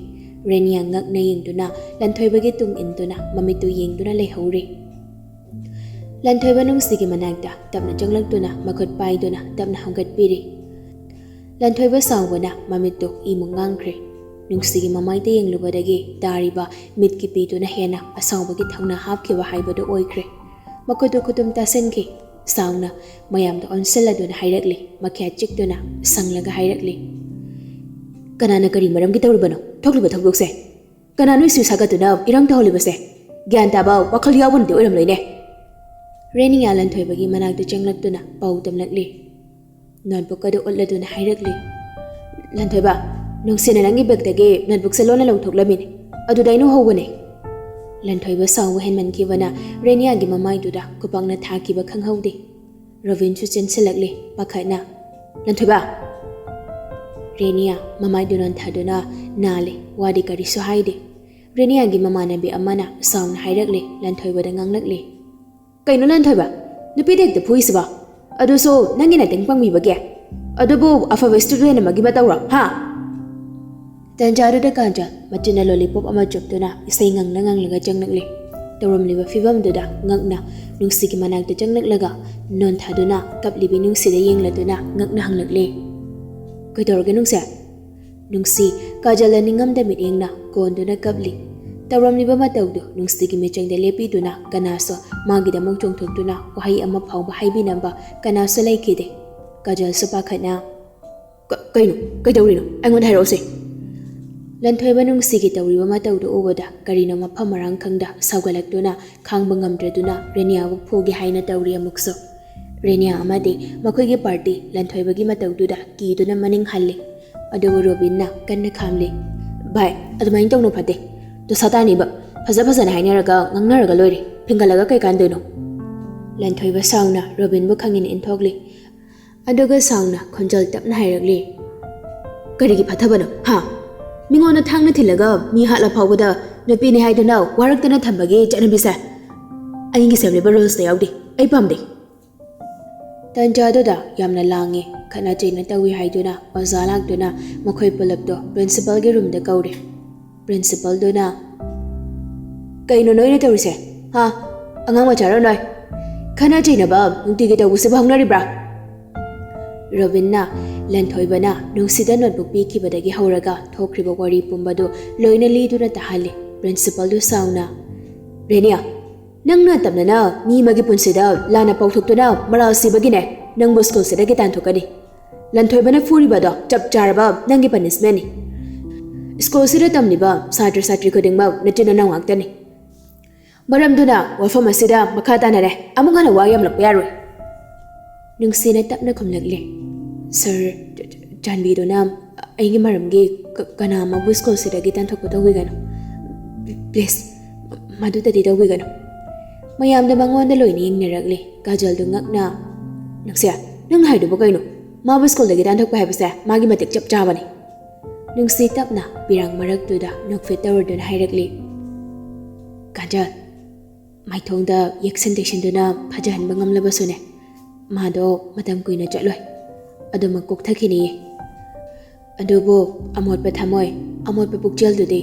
ꯔꯦꯅꯤꯌꯥ ꯉꯛꯅ ꯌꯦꯡꯗꯨꯅ ꯂꯟꯊꯣꯏꯕꯒꯤ ꯇꯨꯡ ꯏꯟꯗꯨꯅ ꯃꯃꯤꯠꯇꯨ ꯌꯦꯡꯗꯨꯅ ꯂꯩꯍꯧꯔꯤ꯫ ꯂꯟꯊꯣꯏꯕ ꯅꯨꯡꯁꯤꯒꯤ ꯃꯅꯥꯛꯇ ꯇꯞꯅ ꯆꯪꯂꯛꯇꯨꯅ ꯃꯈꯨꯠ ꯄꯥꯏꯗꯨꯅ ꯇꯞꯅ ꯍꯧꯒꯠꯄꯤꯔꯤ꯫ ꯂꯟꯊꯣꯏꯕ ꯁꯥꯎꯕꯅ ꯃꯃꯤꯠꯇꯨ ꯏꯃꯨꯡ ꯉꯥꯡꯈ꯭ꯔꯦ꯫ ꯅꯨꯡꯁꯤꯒꯤ ꯃꯃꯥꯏꯗ ꯌꯦꯡꯂꯨꯕꯗꯒꯤ ꯇꯥꯔꯤꯕ ꯃꯤꯠꯀꯤ ꯄꯤꯗꯨꯅ ꯍꯦꯟꯅ ꯑꯁꯥꯎꯕꯒꯤ ꯊꯧꯅꯥ ꯍꯥꯞꯈꯤꯕ ꯍꯥꯏꯕꯗꯨ ꯑꯣꯏꯈ꯭ꯔꯦ꯫ ꯃꯈꯨꯠꯇꯨ ꯈꯨꯇꯨꯝ ꯇꯥꯁꯤꯟꯈꯤ꯫ ꯁꯥꯎꯅ ꯃꯌꯥꯝꯗ ꯑꯣꯟꯁꯤꯜꯂꯗꯨꯅ ꯍꯥꯏꯔꯛꯂꯤ, ꯃꯈ꯭ꯌꯥꯠ ꯆꯤꯛꯇꯨꯅ ꯁꯪꯂꯒ ꯍꯥꯏꯔꯛꯂꯤ, "ꯀꯅꯥꯅ ꯀꯔꯤ ꯃꯔꯝꯒꯤ ꯇꯧꯔꯤꯕꯅꯣ ꯊꯣꯛꯂꯤꯕ ꯊꯧꯗꯣꯛꯁꯦ? ꯀꯅꯥꯅꯣ ꯏꯁꯨ ꯁꯥꯒꯠꯇꯨꯅ ꯏꯔꯥꯡ ꯇꯧꯍꯜꯂꯤꯕꯁꯦ? ꯒ꯭ꯌꯥꯟ ꯇꯥꯕ ꯋꯥꯈꯜ ꯌꯥꯎꯕꯅꯗꯤ ꯑꯣꯏꯔꯝꯂꯣꯏꯅꯦ?" ꯔꯦꯅꯤꯌꯥ ꯂꯟꯊꯣꯏꯕꯒꯤ ꯃꯅꯥꯛꯇ ꯆꯪꯂꯛꯇꯨꯅ ꯄꯥꯎ ꯇꯝꯂꯛꯂꯤ꯫ ꯅꯣꯠꯕꯨꯛ ꯑꯗꯨ ꯎꯠꯂꯗꯨꯅ ꯍꯥꯏꯔꯛꯂꯤ, "ꯂꯟꯊꯣꯏꯕ, ꯅꯨꯡꯁꯤꯅ ꯅꯪꯒꯤ ꯕꯦꯒꯇꯒꯤ ꯅꯣꯠꯕꯨꯛꯁꯦ ꯂꯣꯟꯅ ꯂꯧꯊꯣꯛꯂꯝꯃꯤꯅꯦ꯫ ꯑꯗꯨꯗ ꯑꯩꯅ ꯎꯍꯧꯕꯅꯦ꯫" ꯂꯟꯊꯣꯏꯕ ꯁꯥꯎꯕ ꯍꯦꯟꯃꯟꯈꯤꯕꯅ ꯔꯦꯅꯤꯌꯥꯒꯤ ꯃꯃꯥꯏꯗꯨꯗ ꯈꯨꯄꯥꯛꯅ ꯊꯥꯈꯤꯕ ꯈꯪꯍꯧꯗꯦ꯫ ꯔꯣꯕꯤꯟꯁꯨ ꯆꯦꯟꯁꯤꯜꯂꯛꯂꯤ ꯄꯥꯈꯠꯅ, "ꯂꯟꯊꯣꯏꯕ!" ꯔꯦꯅꯤꯌꯥ ꯃꯃꯥꯏꯗꯨ ꯅꯣꯟꯊꯗꯨꯅ ꯅꯥꯜꯂꯤ, ꯋꯥꯗꯤ ꯀꯔꯤꯁꯨ ꯍꯥꯏꯗꯦ꯫ ꯔꯦꯅꯤꯌꯥꯒꯤ ꯃꯃꯥꯟꯅꯕꯤ ꯑꯃꯅ ꯁꯥꯎꯅ ꯍꯥꯏꯔꯛꯂꯤ, ꯂꯟꯊꯣꯏꯕꯗ ꯉꯥꯡꯂꯛꯂꯤ, "ꯀꯩꯅꯣ ꯂꯟꯊꯣꯏꯕ, ꯅꯨꯄꯤꯗ ꯍꯦꯛꯇ ꯐꯨꯏꯁꯤꯕꯣ? ꯑꯗꯨꯁꯨ ꯅꯪꯒꯤ ꯅꯇꯦꯡ ꯄꯥꯡꯕꯤꯕꯒꯤ? ꯑꯗꯨꯕꯨ ꯑꯐꯕ student ꯑꯃꯒꯤ ꯃꯇꯧꯔꯣ, ꯍꯥ?" ꯇꯟꯖꯥꯗꯨꯗ ꯀꯥꯟꯖꯜ ꯃꯆꯤꯟꯅ lollipop ꯑꯃ ꯆꯨꯞꯇꯨꯅ ꯏꯁꯩ ꯉꯪꯅ ꯉꯪꯂꯒ ꯆꯪꯂꯛꯂꯤ꯫ ꯇꯧꯔꯝꯂꯤꯕ ꯐꯤꯕꯝꯗꯨꯗ ꯉꯛꯅ ꯅꯨꯡꯁꯤꯒꯤ ꯃꯅꯥꯛꯇ ꯆꯪꯂꯛꯂꯒ ꯅꯣꯟꯊꯗꯨꯅ ꯀꯞꯂꯤꯕꯤ ꯅꯨꯡꯁꯤꯗ ꯌꯦꯡꯂꯗꯨꯅ ꯉꯛꯅ ꯍꯪꯂꯛꯂꯤ, "ꯀꯩꯗꯧꯔꯒꯦ ꯅꯨꯡꯁꯤ?" ꯅꯨꯡꯁꯤ ꯀꯥꯖꯜꯗ ꯅꯤꯡꯉꯝꯗ ꯃꯤꯠꯌꯦꯡꯅ ꯀꯣꯟꯗꯨꯅ ꯀꯞꯂꯤ꯫ ꯇꯧꯔꯝꯂꯤꯕ ꯃꯇꯧꯗꯨ ꯅꯨꯡꯁꯤꯒꯤ ꯃꯤꯠꯆꯪꯗ ꯂꯦꯞꯄꯤꯗꯨꯅ ꯀꯅꯥꯁꯨ ꯃꯥꯒꯤꯗꯃꯛ ꯆꯣꯡꯊꯣꯛꯇꯨꯅ ꯋꯥꯍꯩ ꯑꯃ ꯐꯥꯎꯕ ꯍꯥꯏꯕꯤꯅꯕ ꯀꯅꯥꯁꯨ ꯂꯩꯈꯤꯗꯦ꯫ ꯀꯥꯖꯜꯁꯨ ꯄꯥꯈꯠꯅ, "ꯀ-, ꯀꯩꯅꯣ? ꯀꯩꯗꯧꯔꯤꯅꯣ? ꯑꯩꯉꯣꯟꯗ ꯍꯥꯏꯔꯛꯑꯣꯁꯦ꯫" ꯂꯟꯊꯣꯏꯕ ꯅꯨꯡꯁꯤꯒꯤ ꯇꯧꯔꯤꯕ ꯃꯇꯧꯗꯨ ꯎꯕꯗ ꯀꯔꯤꯅꯣ ꯃꯐꯝ ꯃꯔꯥꯡ ꯈꯪꯗ ꯁꯥꯎꯒꯠꯂꯛꯇꯨꯅ ꯈꯥꯡꯕ ꯉꯝꯗ꯭ꯔꯗꯨꯅ ꯔꯦꯅꯤꯌꯥꯕꯨ ꯐꯨꯒꯦ ꯍꯥꯏꯅ ꯇꯧꯔꯤ ꯑꯃꯨꯛꯁꯨ꯫ ꯔꯦꯅꯤꯌꯥ ꯑꯃꯗꯤ ꯃꯈꯣꯏꯒꯤ party ꯂꯟꯊꯣꯏꯕꯒꯤ ꯃꯇꯧꯗꯨꯗ ꯀꯤꯗꯨꯅ ꯃꯅꯤꯡ ꯍꯜꯂꯤ꯫ ꯑꯗꯨꯕꯨ ꯔꯣꯕꯤꯟꯅ ꯀꯟꯅ ꯈꯥꯝꯂꯤ꯫ "ꯚꯥꯏ, ꯑꯗꯨꯃꯥꯏꯅ ꯇꯧꯅꯨ ꯐꯠꯇꯦ꯫ ꯗꯣꯁꯥ ꯇꯥꯅꯤꯕ꯫ ꯐꯖ ꯐꯖꯅ ꯍꯥꯏꯅꯔꯒ ꯉꯥꯡꯅꯔꯒ ꯂꯣꯏꯔꯦ꯫ ꯐꯤꯡꯒꯠꯂꯒ ꯀꯩ ꯀꯥꯟꯗꯣꯏꯅꯣ?" ꯂꯟꯊꯣꯏꯕ ꯁꯥꯎꯅ ꯔꯣꯕꯤꯟꯕꯨ ꯈꯪꯏꯅ ꯏꯟꯊꯣꯛꯂꯤ꯫ ꯑꯗꯨꯒ ꯁꯥꯎꯅ ꯈꯣꯟꯖꯦꯜ ꯇꯞꯅ ꯍꯥꯏꯔꯛꯂꯤ, "ꯀꯔꯤꯒꯤ ꯐꯠꯇꯕꯅꯣ, ꯍꯥ? ꯃꯤꯉꯣꯟꯗ ꯊꯥꯡꯅ ꯊꯤꯜꯂꯒ ꯃꯤ ꯍꯥꯠꯂ ꯐꯥꯎꯕꯗ ꯅꯨꯄꯤꯅꯤ ꯍꯥꯏꯗꯨꯅ ꯋꯥꯔꯛꯇꯅ ꯊꯝꯕꯒꯤ ꯆꯠꯅꯕꯤꯁꯦ ꯑꯩꯒꯤ ꯁꯦꯝꯂꯤꯕ rulesꯇ ꯌꯥꯎꯗꯦ꯫ ꯑꯩ ꯄꯥꯝꯗꯦ꯫" ꯇꯟꯖꯥꯗꯨꯗ ꯌꯥꯝꯅ ꯂꯥꯡꯉꯤ, ꯈꯠꯅ ꯆꯩꯅ ꯇꯧꯏ ꯍꯥꯏꯗꯨꯅ ꯑꯣꯖꯥ ꯂꯥꯛꯇꯨꯅ ꯃꯈꯣꯏ ꯄꯨꯂꯞꯇꯣ principalꯒꯤ roomꯗ ꯀꯧꯔꯦ꯫ Principalꯗꯨꯅ, "ꯀꯩꯅꯣ ꯅꯣꯏꯅ ꯇꯧꯔꯤꯁꯦ? ꯍꯥ? ꯑꯉꯥꯡ ꯃꯆꯥꯔꯣ ꯅꯣꯏ?" ꯈꯠꯅ ꯆꯩꯅꯕ ꯅꯨꯡꯇꯤꯒꯤ ꯇꯧꯕꯁꯤꯕꯨ ꯍꯧꯅꯔꯤꯕ꯭ꯔꯥ? ꯔꯣꯕꯤꯟꯅ ꯂꯟꯊꯣꯏꯕꯅ ꯅꯨꯡꯁꯤꯗ ꯅꯣꯠꯕꯨꯛ ꯄꯤꯈꯤꯕꯗꯒꯤ ꯍꯧꯔꯒ ꯊꯣꯛꯈ꯭ꯔꯤꯕ ꯋꯥꯔꯤ ꯄꯨꯝꯕꯗꯨ ꯂꯣꯏꯅ ꯂꯤꯗꯨꯅ ꯇꯥꯍꯜꯂꯤ꯫ ꯄ꯭ꯔꯤꯟꯁꯤꯄꯜꯗꯨ ꯁꯥꯎꯅ, "ꯔꯦꯅꯤꯌꯥ, ꯅꯪꯅ ꯇꯝꯅꯅ ꯃꯤ ꯑꯃꯒꯤ ꯄꯨꯟꯁꯤꯗ ꯂꯥꯟꯅ ꯄꯥꯎꯊꯣꯛꯇꯨꯅ ꯃꯔꯥꯜ ꯁꯤꯕꯒꯤꯅꯦ ꯅꯪꯕꯨ ꯁ꯭ꯀꯨꯜꯁꯤꯗꯒꯤ ꯇꯥꯟꯊꯣꯛꯀꯅꯤ꯫ ꯂꯟꯊꯣꯏꯕꯅ ꯐꯨꯔꯤꯕꯗꯣ ꯆꯞ ꯆꯥꯔꯕ ꯅꯪꯒꯤ ꯄꯅꯤꯁꯃꯦꯟꯅꯤ꯫ ꯁ꯭ꯀꯨꯜꯁꯤꯗ ꯇꯝꯂꯤꯕ ꯁꯥꯇ꯭ꯔ ꯁꯥꯇ꯭ꯔꯤ ꯈꯨꯗꯤꯡꯃꯛ ꯅꯆꯤꯟ ꯅꯅꯥꯎ ꯉꯥꯛꯇꯅꯤ꯫ ꯃꯔꯝꯗꯨꯅ ꯋꯥꯐꯝ ꯑꯁꯤꯗ ꯃꯈꯥ ꯇꯥꯅꯔꯦ ꯑꯃꯨꯛ ꯍꯟꯅ ꯋꯥ ꯌꯥꯝꯂꯛꯄ ꯌꯥꯔꯣꯏ꯫" ꯅꯨꯡꯁꯤꯅ ꯇꯞꯅ ꯈꯨꯝꯂꯛꯂꯦ, "ꯁꯥꯔ, ꯆ-, ꯆ-, ꯆꯥꯟꯕꯤꯗꯨꯅ ꯑꯩꯒꯤ ꯃꯔꯝꯒꯤ ꯀ-, ꯀꯅꯥ ꯑꯃꯕꯨ ꯁ꯭ꯀꯨꯜꯁꯤꯗꯒꯤ ꯇꯥꯟꯊꯣꯛꯄ ꯇꯧꯕꯤꯒꯅꯨ꯫ ꯄ꯭ꯂꯤꯖ, ꯃꯗꯨꯗꯗꯤ ꯇꯧꯕꯤꯒꯅꯨ꯫" ꯃꯌꯥꯝꯗ ꯃꯉꯣꯟꯗ ꯂꯣꯏꯅ ꯌꯦꯡꯅꯔꯛꯂꯤ꯫ ꯀꯥꯖꯜꯗꯨ ꯉꯛꯅ, "ꯅꯨꯡꯁꯤ, ꯅꯪꯅ ꯍꯥꯏꯗꯨꯕꯨ ꯀꯩꯅꯣ? ꯃꯥꯕꯨ ꯁ꯭ꯀꯨꯜꯗꯒꯤ ꯇꯥꯟꯊꯣꯛꯄ ꯍꯥꯏꯕꯁꯦ ꯃꯥꯒꯤ ꯃꯇꯤꯛ ꯆꯞ ꯆꯥꯕꯅꯤ꯫" ꯅꯨꯡꯁꯤ ꯇꯞꯅ ꯄꯤꯔꯥꯡ ꯃꯔꯛꯇꯨꯗ ꯅꯣꯛꯐꯦꯠ ꯇꯧꯔꯗꯨꯅ ꯍꯥꯏꯔꯛꯂꯤ, "ꯀꯥꯖꯜ, ꯃꯥꯏꯊꯣꯡꯗ ꯌꯦꯛꯁꯤꯟ ꯇꯩꯁꯤꯟꯗꯨꯅ ꯐꯖꯍꯟꯕ ꯉꯝꯂꯕꯁꯨꯅꯦ, ꯃꯥꯗꯣ ꯃꯇꯝ ꯀꯨꯏꯅ ꯆꯠꯂꯣꯏ꯫ ꯑꯗꯨꯃꯛ ꯀꯣꯛꯊꯈꯤꯅꯤꯌꯦ꯫ ꯑꯗꯨꯕꯨ ꯑꯃꯣꯠꯄ ꯊꯃꯣꯏ, ꯑꯃꯣꯠꯄ ꯄꯨꯛꯆꯦꯜꯗꯨꯗꯤ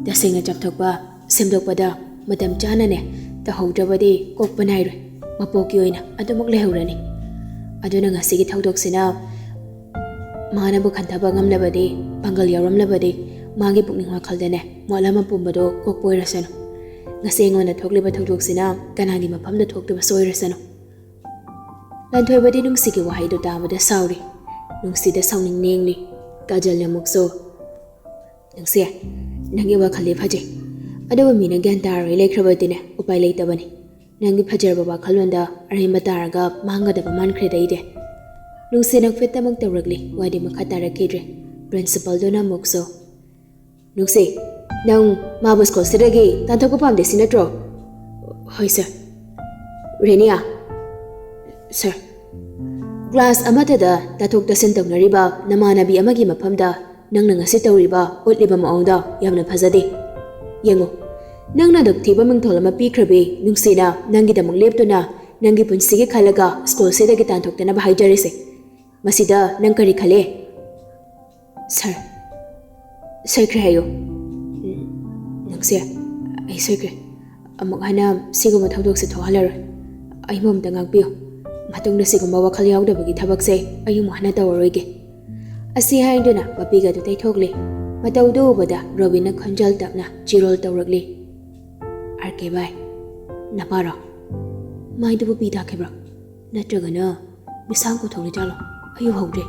ꯇꯁꯦꯡꯅ ꯆꯥꯝꯊꯣꯛꯄ, ꯁꯦꯝꯗꯣꯛꯄꯗ ꯃꯇꯝ ꯆꯥꯅꯅꯦ ꯇꯧꯍꯧꯗ꯭ꯔꯕꯗꯤ ꯀꯣꯛꯄ ꯅꯥꯏꯔꯣꯏ꯫ ꯃꯄꯣꯛꯀꯤ ꯑꯣꯏꯅ ꯑꯗꯨꯃꯛ ꯂꯩꯍꯧꯔꯅꯤ꯫ ꯑꯗꯨꯅ ꯉꯁꯤꯒꯤ ꯊꯧꯗꯣꯛꯁꯤꯅ ꯃꯥꯅꯕꯨ ꯈꯟꯊꯕ ꯉꯝꯂꯕꯗꯤ, ꯄꯥꯡꯒꯜ ꯌꯥꯎꯔꯝꯂꯕꯗꯤ, ꯃꯥꯒꯤ ꯄꯨꯛꯅꯤꯡ ꯋꯥꯈꯜꯗꯅꯦ ꯃꯣꯠ ꯑꯃ ꯄꯨꯝꯕꯗꯣ ꯀꯣꯛꯄ ꯑꯣꯏꯔꯁꯅꯨ꯫ ꯉꯁꯤ ꯑꯩꯉꯣꯟꯗ ꯊꯣꯛꯂꯤꯕ ꯊꯧꯗꯣꯛꯁꯤꯅ ꯀꯅꯥꯒꯤ ꯃꯐꯝꯗ ꯊꯣꯛꯇꯕꯁꯨ ꯑꯣꯏꯔꯁꯅꯨ꯫" ꯂꯟꯊꯣꯏꯕꯗꯤ ꯅꯨꯡꯁꯤꯒꯤ ꯋꯥꯍꯩꯗꯨ ꯇꯥꯕꯗ ꯁꯥꯎꯔꯤ꯫ ꯅꯨꯡꯁꯤꯗ ꯁꯥꯎꯅꯤꯡ ꯌꯦꯡꯂꯤ꯫ ꯀꯥꯖꯜꯅ ꯑꯃꯨꯛꯁꯨ, "ꯅꯨꯡꯁꯤ, ꯅꯪꯒꯤ ꯋꯥꯈꯜꯗꯤ ꯐꯖꯩ꯫ ꯑꯗꯨꯕꯨ ꯃꯤꯅ ꯒ꯭ꯌꯥꯟ ꯇꯥꯔꯣꯏ ꯂꯩꯈ꯭ꯔꯕꯗꯤꯅꯦ ꯎꯄꯥꯏ ꯂꯩꯇꯕꯅꯤ꯫ ꯅꯪꯒꯤ ꯐꯖꯔꯕ ꯋꯥꯈꯜꯂꯣꯟꯗ ꯑꯔꯦꯝꯕ ꯇꯥꯔꯒ ꯃꯥꯡꯒꯗꯕ ꯃꯥꯟꯈ꯭ꯔꯦꯗ ꯑꯩꯗꯤ꯫" ꯅꯨꯡꯁꯤꯅ ꯐꯦꯠꯇꯃꯛ ꯇꯧꯔꯛꯂꯤ꯫ ꯋꯥꯗꯤ ꯃꯈꯥ ꯇꯥꯔꯛꯈꯤꯗ꯭ꯔꯦ꯫ ꯄ꯭ꯔꯤꯟꯁꯤꯄꯜꯗꯨꯅ ꯑꯃꯨꯛꯁꯨ, "ꯅꯨꯡꯁꯤ, ꯅꯪ ꯃꯥꯕꯨ ꯁ꯭ꯀꯨꯜꯁꯤꯗꯒꯤ ꯇꯥꯟꯊꯣꯛꯄ ꯄꯥꯝꯗꯦ ꯁꯤ ꯅꯠꯇ꯭ꯔꯣ?" "ꯍꯣꯏ ꯁꯥꯔ꯫" "ꯔꯦꯅꯤꯌꯥ꯫" "ꯁꯥꯔ꯫" "ꯀ꯭ꯂꯥꯁ ꯑꯃꯠꯇꯗ ꯇꯥꯊꯣꯛ ꯇꯥꯁꯤꯟ ꯇꯧꯅꯔꯤꯕ ꯅꯃꯥꯟꯅꯕꯤ ꯑꯃꯒꯤ ꯃꯐꯝꯗ ꯅꯪꯅ ꯉꯁꯤ ꯇꯧꯔꯤꯕ, ꯎꯠꯂꯤꯕ ꯃꯑꯣꯡꯗꯣ ꯌꯥꯝꯅ ꯐꯖꯗꯦ꯫ ꯌꯦꯡꯉꯨ, ꯅꯪꯅ ꯑꯗꯨꯛ ꯊꯤꯕ ꯃꯤꯡꯊꯣꯜ ꯑꯃ ꯄꯤꯈ꯭ꯔꯕꯤ ꯅꯨꯡꯁꯤꯅ ꯅꯪꯒꯤꯗꯃꯛ ꯂꯦꯞꯇꯨꯅ ꯅꯪꯒꯤ ꯄꯨꯟꯁꯤꯒꯤ ꯈꯜꯂꯒ ꯁ꯭ꯀꯨꯜꯁꯤꯗꯒꯤ ꯇꯥꯟꯊꯣꯛꯇꯅꯕ ꯍꯥꯏꯖꯔꯤꯁꯦ꯫ ꯃꯁꯤꯗ ꯅꯪ ꯀꯔꯤ ꯈꯜꯂꯤ?" "ꯁꯥꯔ, ꯁꯣꯏꯈ꯭ꯔꯦ ꯍꯥꯏꯌꯨ꯫" "ꯎꯝ, ꯅꯨꯡꯁꯤ, ꯑꯩ ꯁꯣꯏꯈ꯭ꯔꯦ꯫ ꯑꯃꯨꯛ ꯍꯟꯅ ꯁꯤꯒꯨꯝꯕ ꯊꯧꯗꯣꯛꯁꯦ ꯊꯣꯛꯍꯜꯂꯔꯣꯏ꯫ ꯑꯩꯕꯨ ꯑꯝꯇ ꯉꯥꯛꯄꯤꯌꯨ꯫ ꯃꯇꯨꯡꯗ ꯁꯤꯒꯨꯝꯕ ꯋꯥꯈꯜ ꯌꯥꯎꯗꯕꯒꯤ ꯊꯕꯛꯁꯦ ꯑꯩ ꯑꯃꯨꯛ ꯍꯟꯅ ꯇꯧꯔꯔꯣꯏꯒꯦ꯫ ꯑꯁꯤ ꯍꯥꯏꯗꯨꯅ ꯃꯄꯤꯒꯗꯨ ꯇꯩꯊꯣꯛꯂꯦ꯫ ꯃꯇꯧꯗꯨ ꯎꯕꯗ ꯔꯣꯕꯤꯟꯅ ꯈꯣꯟꯖꯦꯜ ꯇꯞꯅ ꯆꯤꯔꯣꯜ ꯇꯧꯔꯛꯂꯤ꯫ "ꯑꯥꯔ ꯀꯦ ꯚꯥꯏ, ꯅꯄꯥꯔꯣ? ꯃꯥꯏꯗꯨꯕꯨ ꯄꯤ ꯇꯥꯈꯤꯕ꯭ꯔꯣ? ꯅꯠꯇ꯭ꯔꯒꯅ ꯕꯤꯁꯥꯡ ꯀꯣꯊꯣꯛꯂꯤ ꯖꯥꯠꯂꯣ? ꯑꯩ ꯎꯍꯧꯗ꯭ꯔꯦ꯫"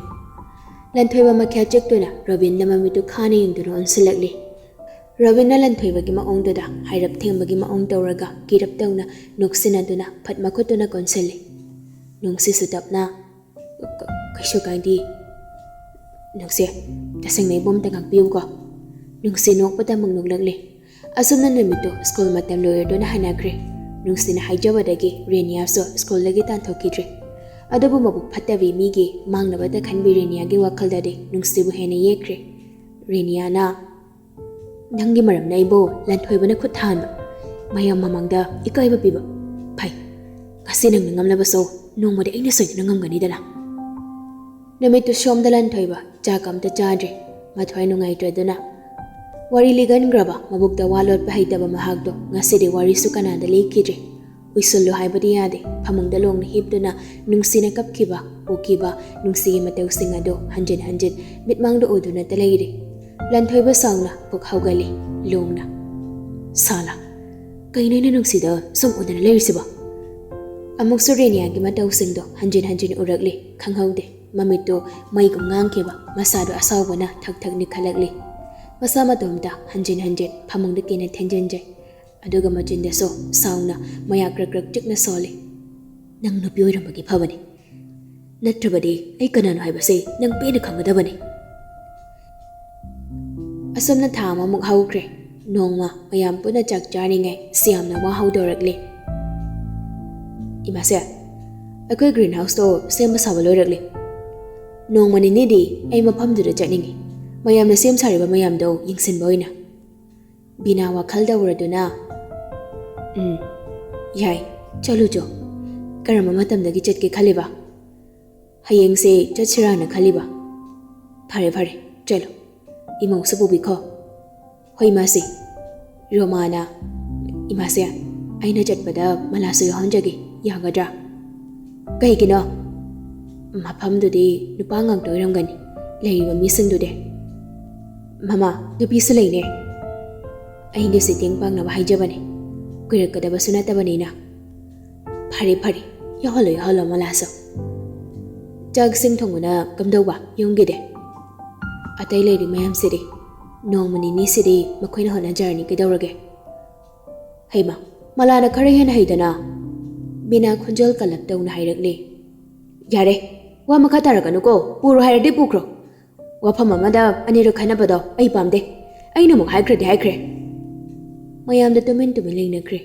ꯂꯟꯊꯣꯏꯕ ꯃꯈ꯭ꯌꯥꯠ ꯆꯤꯛꯇꯨꯅ ꯔꯣꯕꯤꯟꯅ ꯃꯃꯤꯠꯇꯨ ꯈꯥꯅ ꯌꯦꯡꯗꯨꯅ ꯑꯣꯟꯁꯤꯜꯂꯛꯂꯤ꯫ ꯔꯣꯕꯤꯟꯅ ꯂꯟꯊꯣꯏꯕꯒꯤ ꯃꯑꯣꯡꯗꯨꯗ ꯍꯥꯏꯔꯞ ꯊꯦꯡꯕꯒꯤ ꯃꯑꯣꯡ ꯇꯧꯔꯒ ꯀꯤꯔꯞ ꯇꯧꯅ ꯅꯣꯛꯁꯤꯟꯅꯗꯨꯅ ꯐꯠ ꯃꯈꯨꯠꯇꯨꯅ ꯀꯣꯟꯁꯤꯜꯂꯤ꯫ ꯅꯨꯡꯁꯤꯁꯨ ꯇꯞꯅ, "ꯀ-, ꯀꯩꯁꯨ ꯀꯥꯏꯗꯦ꯫ ꯅꯨꯡꯁꯤ, ꯇꯁꯦꯡꯅ ꯑꯩꯕꯨ ꯑꯝꯇ ꯉꯥꯛꯄꯤꯌꯨꯀꯣ꯫" ꯅꯨꯡꯁꯤ ꯅꯣꯛꯄꯇꯃꯛ ꯅꯣꯛꯂꯛꯂꯤ꯫ ꯑꯁꯨꯝꯅ ꯅꯨꯃꯤꯠꯇꯨ ꯁ꯭ꯀꯨꯜ ꯃꯇꯝ ꯂꯣꯏꯔꯗꯨꯅ ꯍꯟꯅꯈ꯭ꯔꯦ꯫ ꯅꯨꯡꯁꯤꯅ ꯍꯥꯏꯖꯕꯗꯒꯤ ꯔꯦꯅꯤꯌꯥꯁꯨ ꯁ꯭ꯀꯨꯜꯗꯒꯤ ꯇꯥꯟꯊꯣꯛꯈꯤꯗ꯭ꯔꯦ꯫ ꯑꯗꯨꯕꯨ ꯃꯕꯨꯛ ꯐꯠꯇꯕꯤ ꯃꯤꯒꯤ ꯃꯥꯡꯅꯕꯇ ꯈꯟꯕꯤ ꯔꯦꯅꯤꯌꯥꯒꯤ ꯋꯥꯈꯜꯗꯗꯤ ꯅꯨꯡꯁꯤꯕꯨ ꯍꯦꯟꯅ ꯌꯦꯛꯈ꯭ꯔꯦ꯫ ꯔꯦꯅꯤꯌꯥꯅ, "ꯅꯪꯒꯤ ꯃꯔꯝꯅ ꯑꯩꯕꯨ ꯂꯟꯊꯣꯏꯕꯅ ꯈꯨꯠ ꯊꯥꯍꯟꯕ, ꯃꯌꯥꯝ ꯃꯃꯥꯡꯗ ꯏꯀꯥꯏꯕ ꯄꯤꯕ꯫ ꯐꯩ, ꯉꯁꯤ ꯅꯪꯅ ꯉꯝꯂꯕꯁꯨ ꯅꯣꯡꯃꯗꯤ ꯑꯩꯅ ꯁꯣꯏꯗꯅ ꯉꯝꯒꯅꯤꯗꯅ꯫" ꯅꯨꯃꯤꯠꯇꯨ ꯁꯣꯝꯗ ꯂꯟꯊꯣꯏꯕ ꯆꯥꯛ ꯑꯝꯇ ꯆꯥꯗ꯭ꯔꯦ꯫ ꯃꯊ꯭ꯋꯥꯏ ꯅꯨꯡꯉꯥꯏꯇ꯭ꯔꯗꯨꯅ ꯋꯥꯔꯤ ꯂꯤꯒꯟꯈ꯭ꯔꯕ ꯃꯕꯨꯛꯇ ꯋꯥ ꯂꯣꯠꯄ ꯍꯩꯇꯕ ꯃꯍꯥꯛꯇꯣ ꯉꯁꯤꯗꯤ ꯋꯥꯔꯤꯁꯨ ꯀꯅꯥꯗ ꯂꯤꯈꯤꯗ꯭ꯔꯦ꯫ ꯎꯏꯁꯜꯂꯨ ꯍꯥꯏꯕꯗꯤ ꯌꯥꯗꯦ꯫ ꯐꯃꯨꯡꯗ ꯂꯣꯡꯅ ꯍꯤꯞꯇꯨꯅ ꯅꯨꯡꯁꯤꯅ ꯀꯞꯈꯤꯕ, ꯎꯈꯤꯕ, ꯅꯨꯡꯁꯤꯒꯤ ꯃꯇꯧꯁꯤꯡ ꯑꯗꯨ ꯍꯟꯖꯤꯟ ꯍꯟꯖꯤꯟ ꯃꯤꯠꯃꯥꯡꯗ ꯎꯗꯨꯅꯇ ꯂꯩꯔꯦ꯫ ꯂꯟꯊꯣꯏꯕ ꯁꯥꯎꯅ ꯄꯨꯛ ꯍꯧꯒꯠꯂꯤ꯫ ꯂꯣꯡꯅ, "ꯁꯥꯂꯥ, ꯀꯩꯅꯣ ꯑꯩꯅ ꯅꯨꯡꯁꯤꯗ ꯁꯨꯝ ꯎꯗꯅ ꯂꯩꯔꯤꯁꯤꯕꯣ?" ꯑꯃꯨꯛꯁꯨ ꯔꯦꯅꯤꯌꯥꯒꯤ ꯃꯇꯧꯁꯤꯡꯗꯣ ꯍꯟꯖꯤꯟ ꯍꯟꯖꯤꯟ ꯎꯔꯛꯂꯤ꯫ ꯈꯪꯍꯧꯗꯦ꯫ ꯃꯃꯤꯠꯇꯨ ꯃꯩꯒꯨꯝ ꯉꯥꯡꯈꯤꯕ, ꯃꯁꯥꯗꯨ ꯑꯁꯥꯎꯕꯅ ꯊꯛ ꯊꯛ ꯅꯤꯛꯈꯠꯂꯛꯂꯤ꯫ ꯃꯁꯥ ꯃꯇꯣꯝꯇ ꯍꯟꯖꯤꯟ ꯍꯟꯖꯤꯟ ꯐꯃꯨꯡꯗ ꯀꯦꯅ ꯊꯦꯡꯖꯤꯟꯖꯩ꯫ ꯑꯗꯨꯒ ꯃꯆꯤꯟꯗꯁꯨ ꯁꯥꯎꯅ ꯃꯌꯥ ꯀ꯭ꯔꯛ ꯀ꯭ꯔꯛ ꯆꯤꯛꯅ ꯁꯣꯜꯂꯤ꯫ "ꯅꯪ ꯅꯨꯄꯤ ꯑꯣꯏꯔꯝꯕꯒꯤ ꯐꯕꯅꯤ꯫ ꯅꯠꯇ꯭ꯔꯕꯗꯤ ꯑꯩ ꯀꯅꯥꯅꯣ ꯍꯥꯏꯕꯁꯦ ꯅꯪ ꯄꯦꯟꯅ ꯈꯪꯒꯗꯕꯅꯤ꯫" ꯑꯁꯨꯝꯅ ꯊꯥ ꯑꯃꯃꯨꯛ ꯍꯧꯈ꯭ꯔꯦ꯫ ꯅꯣꯡꯃ ꯃꯌꯥꯝ ꯄꯨꯟꯅ ꯆꯥꯛ ꯆꯥꯔꯤꯉꯩ ꯁꯤꯌꯥꯝꯅ ꯋꯥ ꯍꯧꯗꯣꯔꯛꯂꯤ꯫ "ꯏꯃꯥꯁꯦ, ꯑꯩꯈꯣꯏ ꯒ꯭ꯔꯤꯟ ꯍꯥꯎꯁꯇꯣ ꯁꯦꯝꯕ ꯁꯥꯕ ꯂꯣꯏꯔꯛꯂꯦ꯫ ꯅꯣꯡꯃ ꯅꯤꯅꯤꯗꯤ ꯑꯩ ꯃꯐꯝꯗꯨꯗ ꯆꯠꯅꯤꯡꯉꯤ, ꯃꯌꯥꯝꯅ ꯁꯦꯝ ꯁꯥꯔꯤꯕ ꯃꯌꯥꯝꯗꯣ ꯌꯦꯡꯁꯤꯟꯕ ꯑꯣꯏꯅ꯫" ꯕꯤꯅꯥ ꯋꯥꯈꯜ ꯇꯧꯔꯗꯨꯅ, "ꯎꯝ, ꯌꯥꯏ, ꯆꯠꯂꯨꯆꯣ꯫ ꯀꯔꯝꯕ ꯃꯇꯝꯗꯒꯤ ꯆꯠꯀꯦ ꯈꯜꯂꯤꯕ?" "ꯍꯌꯦꯡꯁꯦ ꯆꯠꯁꯤꯔꯥꯅ ꯈꯜꯂꯤꯕ꯫" "ꯐꯔꯦ, ꯐꯔꯦ, ꯆꯠꯂꯨ꯫ ꯏꯃꯧꯁꯨ ꯄꯨꯕꯤꯈꯣ꯫" "ꯍꯣꯏ, ꯏꯃꯥꯁꯦ꯫" ꯔꯣꯃꯥꯅ, "ꯏꯃꯥꯁꯦ, ꯑꯩꯅ ꯆꯠꯄꯗ ꯃꯂꯥꯁꯨ ꯌꯥꯎꯍꯟꯖꯒꯦ꯫ ꯌꯥꯒꯗ꯭ꯔꯥ? ꯀꯩꯒꯤꯅꯣ? ꯃꯐꯝꯗꯨꯗꯤ ꯅꯨꯄꯥ ꯉꯥꯛꯇ ꯑꯣꯏꯔꯝꯒꯅꯤ, ꯂꯩꯔꯤꯕ ꯃꯤꯁꯤꯡꯗꯨꯗꯤ꯫ ꯃꯃꯥ, ꯅꯨꯄꯤꯁꯨ ꯂꯩꯅꯦ꯫ ꯑꯩꯒꯤꯁꯤ ꯇꯦꯡ ꯄꯥꯡꯅꯕ ꯍꯥꯏꯖꯕꯅꯤ, ꯀꯨꯏꯔꯛꯀꯗꯕꯁꯨ ꯅꯠꯇꯕꯅꯤꯅ꯫ ꯐꯔꯦ ꯐꯔꯦ, ꯌꯥꯎꯍꯜꯂꯣ ꯌꯥꯎꯍꯜꯂꯣ ꯃꯂꯥꯁꯨ꯫ ꯆꯥꯛ ꯏꯁꯤꯡ ꯊꯣꯡꯕꯅ ꯀꯝꯗꯧꯕ ꯌꯨꯝꯒꯤꯗꯤ? ꯑꯇꯩ ꯂꯩꯔꯤ ꯃꯌꯥꯝꯁꯤꯗꯤ ꯅꯣꯡꯃ ꯅꯤꯅꯤꯁꯤꯗꯤ ꯃꯈꯣꯏꯅ ꯍꯣꯠꯅꯖꯔꯅꯤ, ꯀꯩꯗꯧꯔꯒꯦ? ꯍꯩꯃ, ꯃꯂꯥꯅ ꯈꯔ ꯍꯦꯟꯅ ꯍꯩꯗꯅ꯫ ꯃꯤꯅꯥ ꯈꯣꯟꯖꯦꯜ ꯀꯜꯂꯞ ꯇꯧꯅ ꯍꯥꯏꯔꯛꯂꯦ꯫ ꯌꯥꯔꯦ, ꯋꯥ ꯃꯈꯥ ꯇꯥꯔꯛꯀꯅꯨꯀꯣ, ꯄꯨꯔꯣ ꯍꯥꯏꯔꯗꯤ ꯄꯨꯈ꯭ꯔꯣ꯫ ꯋꯥꯐꯝ ꯑꯃꯗ ꯑꯅꯤꯔꯛ ꯈꯟꯅꯕꯗꯣ ꯑꯩ ꯄꯥꯝꯗꯦ꯫ ꯑꯩꯅ ꯑꯃꯨꯛ ꯍꯥꯏꯈ꯭ꯔꯗꯤ ꯍꯥꯏꯈ꯭ꯔꯦ꯫ ꯃꯌꯥꯝꯗ ꯇꯨꯃꯤꯟ ꯇꯨꯃꯤꯟ ꯂꯩꯅꯈ꯭ꯔꯦ꯫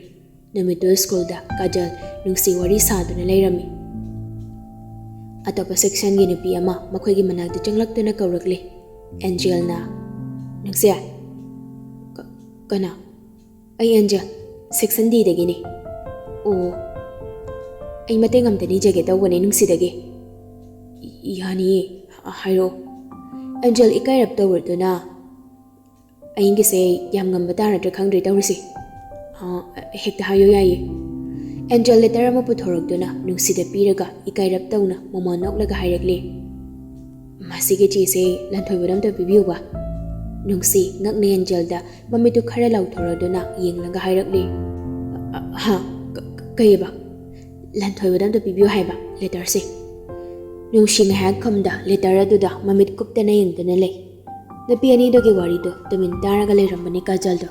ꯅꯨꯃꯤꯠꯇꯨ ꯁ꯭ꯀꯨꯜꯗ ꯀꯥꯖꯜ ꯅꯨꯡꯁꯤ ꯋꯥꯔꯤ ꯁꯥꯗꯨꯅ ꯂꯩꯔꯝꯃꯤ꯫ ꯑꯇꯣꯞꯄ ꯁꯦꯛꯁꯟꯒꯤ ꯅꯨꯄꯤ ꯑꯃ ꯃꯈꯣꯏꯒꯤ ꯃꯅꯥꯛꯇ ꯆꯪꯂꯛꯇꯨꯅ ꯀꯧꯔꯛꯂꯦ꯫ ꯑꯦꯟꯖꯦꯜꯅ, "ꯅꯨꯡꯁꯤ"꯫ "ꯀ-, ꯀꯅꯥ?" "ꯑꯩ ꯑꯦꯟꯖꯦꯜ, ꯁꯦꯛꯁꯟ ꯗꯤꯗꯒꯤꯅꯤ"꯫ "ꯑꯣ, ꯑꯩ ꯃꯇꯦꯡ ꯑꯝꯇ ꯅꯤꯖꯒꯦ ꯇꯧꯕꯅꯦ ꯅꯨꯡꯁꯤꯗꯒꯤ"꯫ "ꯌꯥꯅꯤꯌꯦ, ꯍꯥꯏꯔꯛꯑꯣ"꯫ ꯑꯦꯟꯖꯦꯜ ꯏꯀꯥꯏꯔꯞ ꯇꯧꯔꯗꯨꯅ, "ꯑꯩꯒꯤꯁꯦ ꯌꯥꯝ ꯉꯝꯕ ꯇꯥꯔꯗ꯭ꯔꯥ ꯈꯪꯗ꯭ꯔꯦ ꯇꯧꯔꯤꯁꯦ"꯫ "ꯑ, ꯍꯦꯛꯇ ꯍꯥꯏꯌꯨ, ꯌꯥꯏꯌꯦ"꯫ ꯑꯦꯟꯖꯦꯜ ꯂꯦꯇꯔ ꯑꯃ ꯄꯨꯊꯣꯔꯛꯇꯨꯅ ꯅꯨꯡꯁꯤꯗ ꯄꯤꯔꯒ ꯏꯀꯥꯏꯔꯞ ꯇꯧꯅ ꯃꯃꯥ ꯅꯣꯛꯂꯒ ꯍꯥꯏꯔꯛꯂꯦ꯫ "ꯃꯁꯤꯒꯤ ꯆꯦꯁꯦ ꯂꯟꯊꯣꯏꯕꯗ ꯑꯝꯇ ꯄꯤꯕꯤꯌꯨꯕ"꯫ ꯅꯨꯡꯁꯤ ꯉꯛꯅ ꯑꯦꯟꯖꯦꯜꯗ ꯃꯃꯤꯠꯇꯨ ꯈꯔ ꯂꯥꯎꯊꯣꯔꯗꯨꯅ ꯌꯦꯡꯂꯒ ꯍꯥꯏꯔꯛꯂꯦ꯫ "ꯑ, ꯍꯥ? ꯀ-, ꯀ-, ꯀꯩꯑꯕ?" "ꯂꯟꯊꯣꯏꯕꯗ ꯑꯝꯇ ꯄꯤꯕꯤꯌꯨ ꯍꯥꯏꯕ ꯂꯦꯇꯔꯁꯦ"꯫ ꯅꯨꯡꯁꯤ ꯉꯥꯏꯍꯥꯛ ꯈꯝꯗ ꯂꯦꯇꯔ ꯑꯗꯨꯗ ꯃꯃꯤꯠ ꯀꯨꯞꯇꯅ ꯌꯦꯡꯗꯨꯅ ꯂꯩ꯫ ꯅꯨꯄꯤ ꯑꯅꯤꯗꯨꯒꯤ ꯋꯥꯔꯤꯗꯣ ꯇꯨꯃꯤꯟ ꯇꯥꯔꯒ ꯂꯩꯔꯝꯕꯅꯤ ꯀꯥꯖꯜꯗꯣ꯫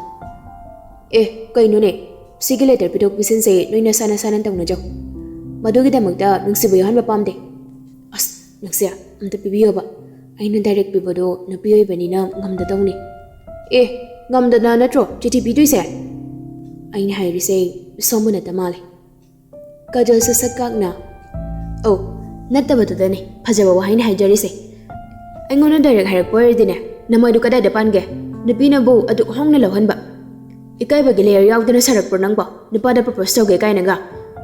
"ꯑꯦ, ꯀꯩꯅꯣꯅꯦ? ꯁꯤꯒꯤ ꯂꯦꯇꯔ ꯄꯤꯊꯣꯛ ꯄꯤꯁꯤꯟꯁꯦ ꯅꯣꯏ ꯅꯁꯥ ꯅꯁꯥꯅ ꯇꯧꯅꯖꯧ꯫ ꯃꯗꯨꯒꯤꯗꯃꯛꯇ ꯅꯨꯡꯁꯤꯕ ꯌꯥꯎꯍꯟꯕ ꯄꯥꯝꯗꯦ"꯫ "ꯑꯁ, ꯅꯨꯡꯁꯤ, ꯑꯝꯇ ꯄꯤꯕꯤꯌꯣꯕ꯫ ꯑꯩꯅ ꯗꯥꯏꯔꯦꯛ ꯄꯤꯕꯗꯣ ꯅꯨꯄꯤ ꯑꯣꯏꯕꯅꯤꯅ ꯉꯝꯗꯗꯧꯅꯤ"꯫ "ꯑꯦ, ꯉꯝꯗꯅ ꯅꯠꯇ꯭ꯔꯣ ꯆꯤꯊꯤ ꯄꯤꯗꯣꯏꯁꯦ?" "ꯑꯩꯅ ꯍꯥꯏꯔꯤꯁꯦ ꯁꯣꯝꯕꯨ ꯅꯠꯇ ꯃꯥꯜꯂꯦ"꯫ ꯀꯥꯖꯜꯁꯨ ꯁꯛ ꯀꯥꯛꯅ, "ꯑꯧ, ꯅꯠꯇꯕꯗꯨꯗꯅꯦ ꯐꯖꯕ ꯋꯥꯍꯩꯅ ꯍꯥꯏꯖꯔꯤꯁꯦ꯫ ꯑꯩꯉꯣꯟꯗ ꯗꯥꯏꯔꯦꯛ ꯍꯥꯏꯔꯛꯄ ꯑꯣꯏꯔꯗꯤꯅꯦ, ꯅꯃꯥꯏꯗꯨ ꯀꯗꯥꯏꯗ ꯄꯥꯟꯒꯦ? ꯅꯨꯄꯤꯅꯕꯨ ꯑꯗꯨꯛ ꯍꯣꯡꯅ ꯂꯧꯍꯟꯕ꯫ ꯏꯀꯥꯏꯕꯒꯤ ꯂꯦꯌꯔ ꯌꯥꯎꯗꯅ ꯁꯥꯔꯛꯄ꯭ꯔꯣ ꯅꯪꯕꯣ? ꯅꯨꯄꯥꯗ ꯄ꯭ꯔꯄꯣꯁ ꯇꯧꯒꯦ ꯀꯥꯏꯅꯒ꯫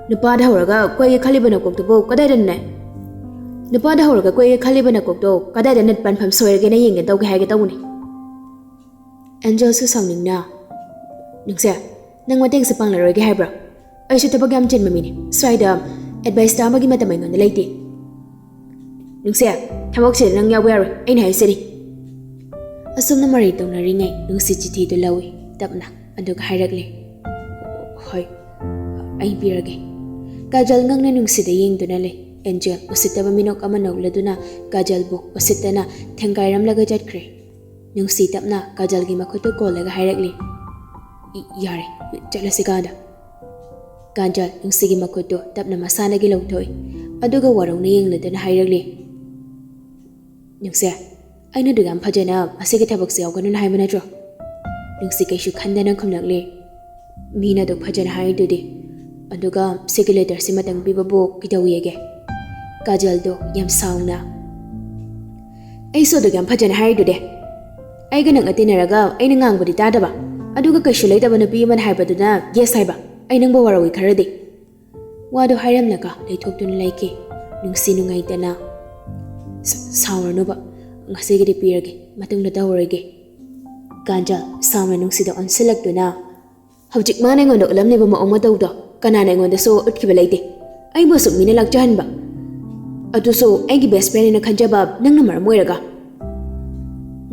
ꯅꯨꯄꯥꯗ ꯍꯧꯔꯒ ꯀꯣꯏꯒꯦ ꯈꯜꯂꯤꯕ ꯅꯀꯣꯛꯇꯨꯕꯨ ꯀꯗꯥꯏꯗꯅꯣꯅꯦ? ꯅꯨꯄꯥꯗ ꯍꯧꯔꯒ ꯀꯣꯏꯒꯦ ꯈꯜꯂꯤꯕ ꯅꯀꯣꯛꯇꯣ ꯀꯗꯥꯏꯗ ꯅꯠ ꯄꯥꯟꯐꯝ ꯁꯣꯏꯔꯒꯦꯅ ꯌꯦꯡꯒꯦ ꯇꯧꯒꯦ ꯍꯥꯏꯒꯦ ꯇꯧꯕꯅꯤ"꯫ ꯑꯦꯟꯖꯦꯜꯁꯨ ꯁꯥꯎꯅꯤꯡꯅ, "ꯅꯨꯡꯁꯦ, ꯅꯪ ꯃꯇꯦꯡꯁꯦ ꯄꯥꯡꯂꯔꯣꯏꯒꯦ ꯍꯥꯏꯕ꯭ꯔꯥ? ꯑꯩꯁꯨ ꯊꯕꯛ ꯌꯥꯝ ꯆꯤꯟꯕ ꯃꯤꯅꯤ꯫ ꯁ꯭ꯋꯥꯏꯗ ꯑꯦꯗꯚꯥꯏꯁ ꯇꯥꯕꯒꯤ ꯃꯇꯝ ꯑꯩꯉꯣꯟꯗ ꯂꯩꯇꯦ꯫ ꯅꯨꯡꯁꯤ, ꯊꯕꯛꯁꯤꯗ ꯅꯪ ꯌꯥꯎꯕ ꯌꯥꯔꯣꯏ, ꯑꯩꯅ ꯍꯥꯏꯁꯤꯅꯤ꯫ ꯑꯁꯨꯝꯅ ꯃꯔꯩ ꯇꯧꯅꯔꯤꯉꯩ ꯅꯨꯡꯁꯤ ꯆꯤꯊꯤꯗꯨ ꯂꯧꯏ ꯇꯞꯅ, ꯑꯗꯨꯒ ꯍꯥꯏꯔꯛꯂꯦ, "ꯍꯣꯏ, ꯑꯩ ꯄꯤꯔꯒꯦ꯫" ꯀꯥꯖꯜ ꯉꯛꯅ ꯅꯨꯡꯁꯤꯗ ꯌꯦꯡꯗꯨꯅ ꯂꯩ꯫ ꯑꯦꯟꯖꯦꯜ ꯎꯁꯤꯠꯇꯕ ꯃꯤꯅꯣꯛ ꯑꯃ ꯅꯣꯛꯂꯗꯨꯅ ꯀꯥꯖꯜꯕꯨ ꯎꯁꯤꯠꯇꯅ ꯊꯦꯡꯒꯥꯏꯔꯝꯂꯒ ꯆꯠꯈ꯭ꯔꯦ꯫ ꯅꯨꯡꯁꯤ ꯇꯞꯅ ꯀꯥꯖꯜꯒꯤ ꯃꯈꯨꯠꯇꯨ ꯀꯣꯜꯂꯒ ꯍꯥꯏꯔꯛꯂꯤ, "ꯏ-, ꯌꯥꯔꯦ, ꯆꯠꯂꯁꯤ ꯀꯥꯗ꯫" ꯀꯥꯖꯜ ꯅꯨꯡꯁꯤꯒꯤ ꯃꯈꯨꯠꯇꯨ ꯇꯞꯅ ꯃꯁꯥꯗꯒꯤ ꯂꯧꯊꯣꯛꯏ, ꯑꯗꯨꯒ ꯋꯥꯔꯧꯅ ꯌꯦꯡꯂꯗꯨꯅ ꯍꯥꯏꯔꯛꯂꯤ, "ꯅꯨꯡꯁꯤ, ꯑꯩꯅ ꯑꯗꯨꯛ ꯌꯥꯝ ꯐꯖꯅ ꯑꯁꯤꯒꯤ ꯊꯕꯛꯁꯦ ꯌꯥꯎꯒꯅꯨꯅ ꯍꯥꯏꯕ ꯅꯠꯇ꯭ꯔꯣ?" ꯅꯨꯡꯁꯤ ꯀꯩꯁꯨ ꯈꯟꯗꯅ ꯈꯨꯝꯂꯛꯂꯤ, "ꯃꯤꯅ ꯑꯗꯨꯛ ꯐꯖꯅ ꯍꯥꯏꯔꯤꯗꯨꯗꯤ, ꯑꯗꯨꯒ ꯁꯤꯒꯤ ꯂꯦꯇꯔꯁꯤ ꯃꯇꯪ ꯄꯤꯕꯕꯨ ꯀꯩꯗꯧꯋꯦꯒꯦ?" ꯀꯥꯖꯜꯗꯣ ꯌꯥꯝ ꯁꯥꯎꯅ, "ꯑꯩꯁꯨ ꯑꯗꯨꯛ ꯌꯥꯝ ꯐꯖꯅ ꯍꯥꯏꯔꯤꯗꯨꯗꯤ, ꯑꯩꯒ ꯅꯛꯅ ꯇꯤꯟꯅꯔꯒ ꯑꯩꯅ ꯉꯥꯡꯕꯗꯤ ꯇꯥꯗꯕ, ꯑꯗꯨꯒ ꯀꯩꯁꯨ ꯂꯩꯇꯕ ꯅꯨꯄꯤ ꯑꯃꯅ ꯍꯥꯏꯕꯗꯨꯅ ꯌꯦꯁ ꯍꯥꯏꯕ, ꯑꯩ ꯅꯪꯕꯨ ꯋꯥꯔꯧꯏ ꯈꯔꯗꯤ꯫" ꯋꯥꯗꯨ ꯍꯥꯏꯔꯝꯂꯒ ꯂꯩꯊꯣꯛꯇꯨꯅ ꯂꯩꯈꯤ꯫ ꯅꯨꯡꯁꯤ ꯅꯨꯡꯉꯥꯏꯇꯅ, "ꯁ-, ꯁꯥꯎꯔꯅꯨꯕ, ꯉꯁꯤꯒꯤꯗꯤ ꯄꯤꯔꯒꯦ, ꯃꯇꯨꯡꯗ ꯇꯧꯔꯣꯏꯒꯦ꯫" ꯀꯥꯖꯜ ꯁꯥꯎꯅ ꯅꯨꯡꯁꯤꯗ ꯑꯣꯟꯁꯤꯜꯂꯛꯇꯨꯅ, "ꯍꯧꯖꯤꯛ ꯃꯥꯅ ꯑꯩꯉꯣꯟꯗ ꯎꯠꯂꯝꯂꯤꯕ ꯃꯑꯣꯡ ꯃꯇꯧꯗꯣ ꯀꯅꯥꯅ ꯑꯩꯉꯣꯟꯗꯁꯨ ꯎꯠꯈꯤꯕ ꯂꯩꯇꯦ꯫ ꯑꯩꯕꯨ ꯑꯁꯨꯛ ꯃꯤꯅ ꯂꯥꯛꯆꯍꯟꯕ, ꯑꯗꯨꯁꯨ ꯑꯩꯒꯤ ꯕꯦꯁ ꯐ꯭ꯔꯦꯟ ꯍꯥꯏꯅ ꯈꯟꯖꯕ ꯅꯪꯅ ꯃꯔꯝ ꯑꯣꯏꯔꯒ꯫"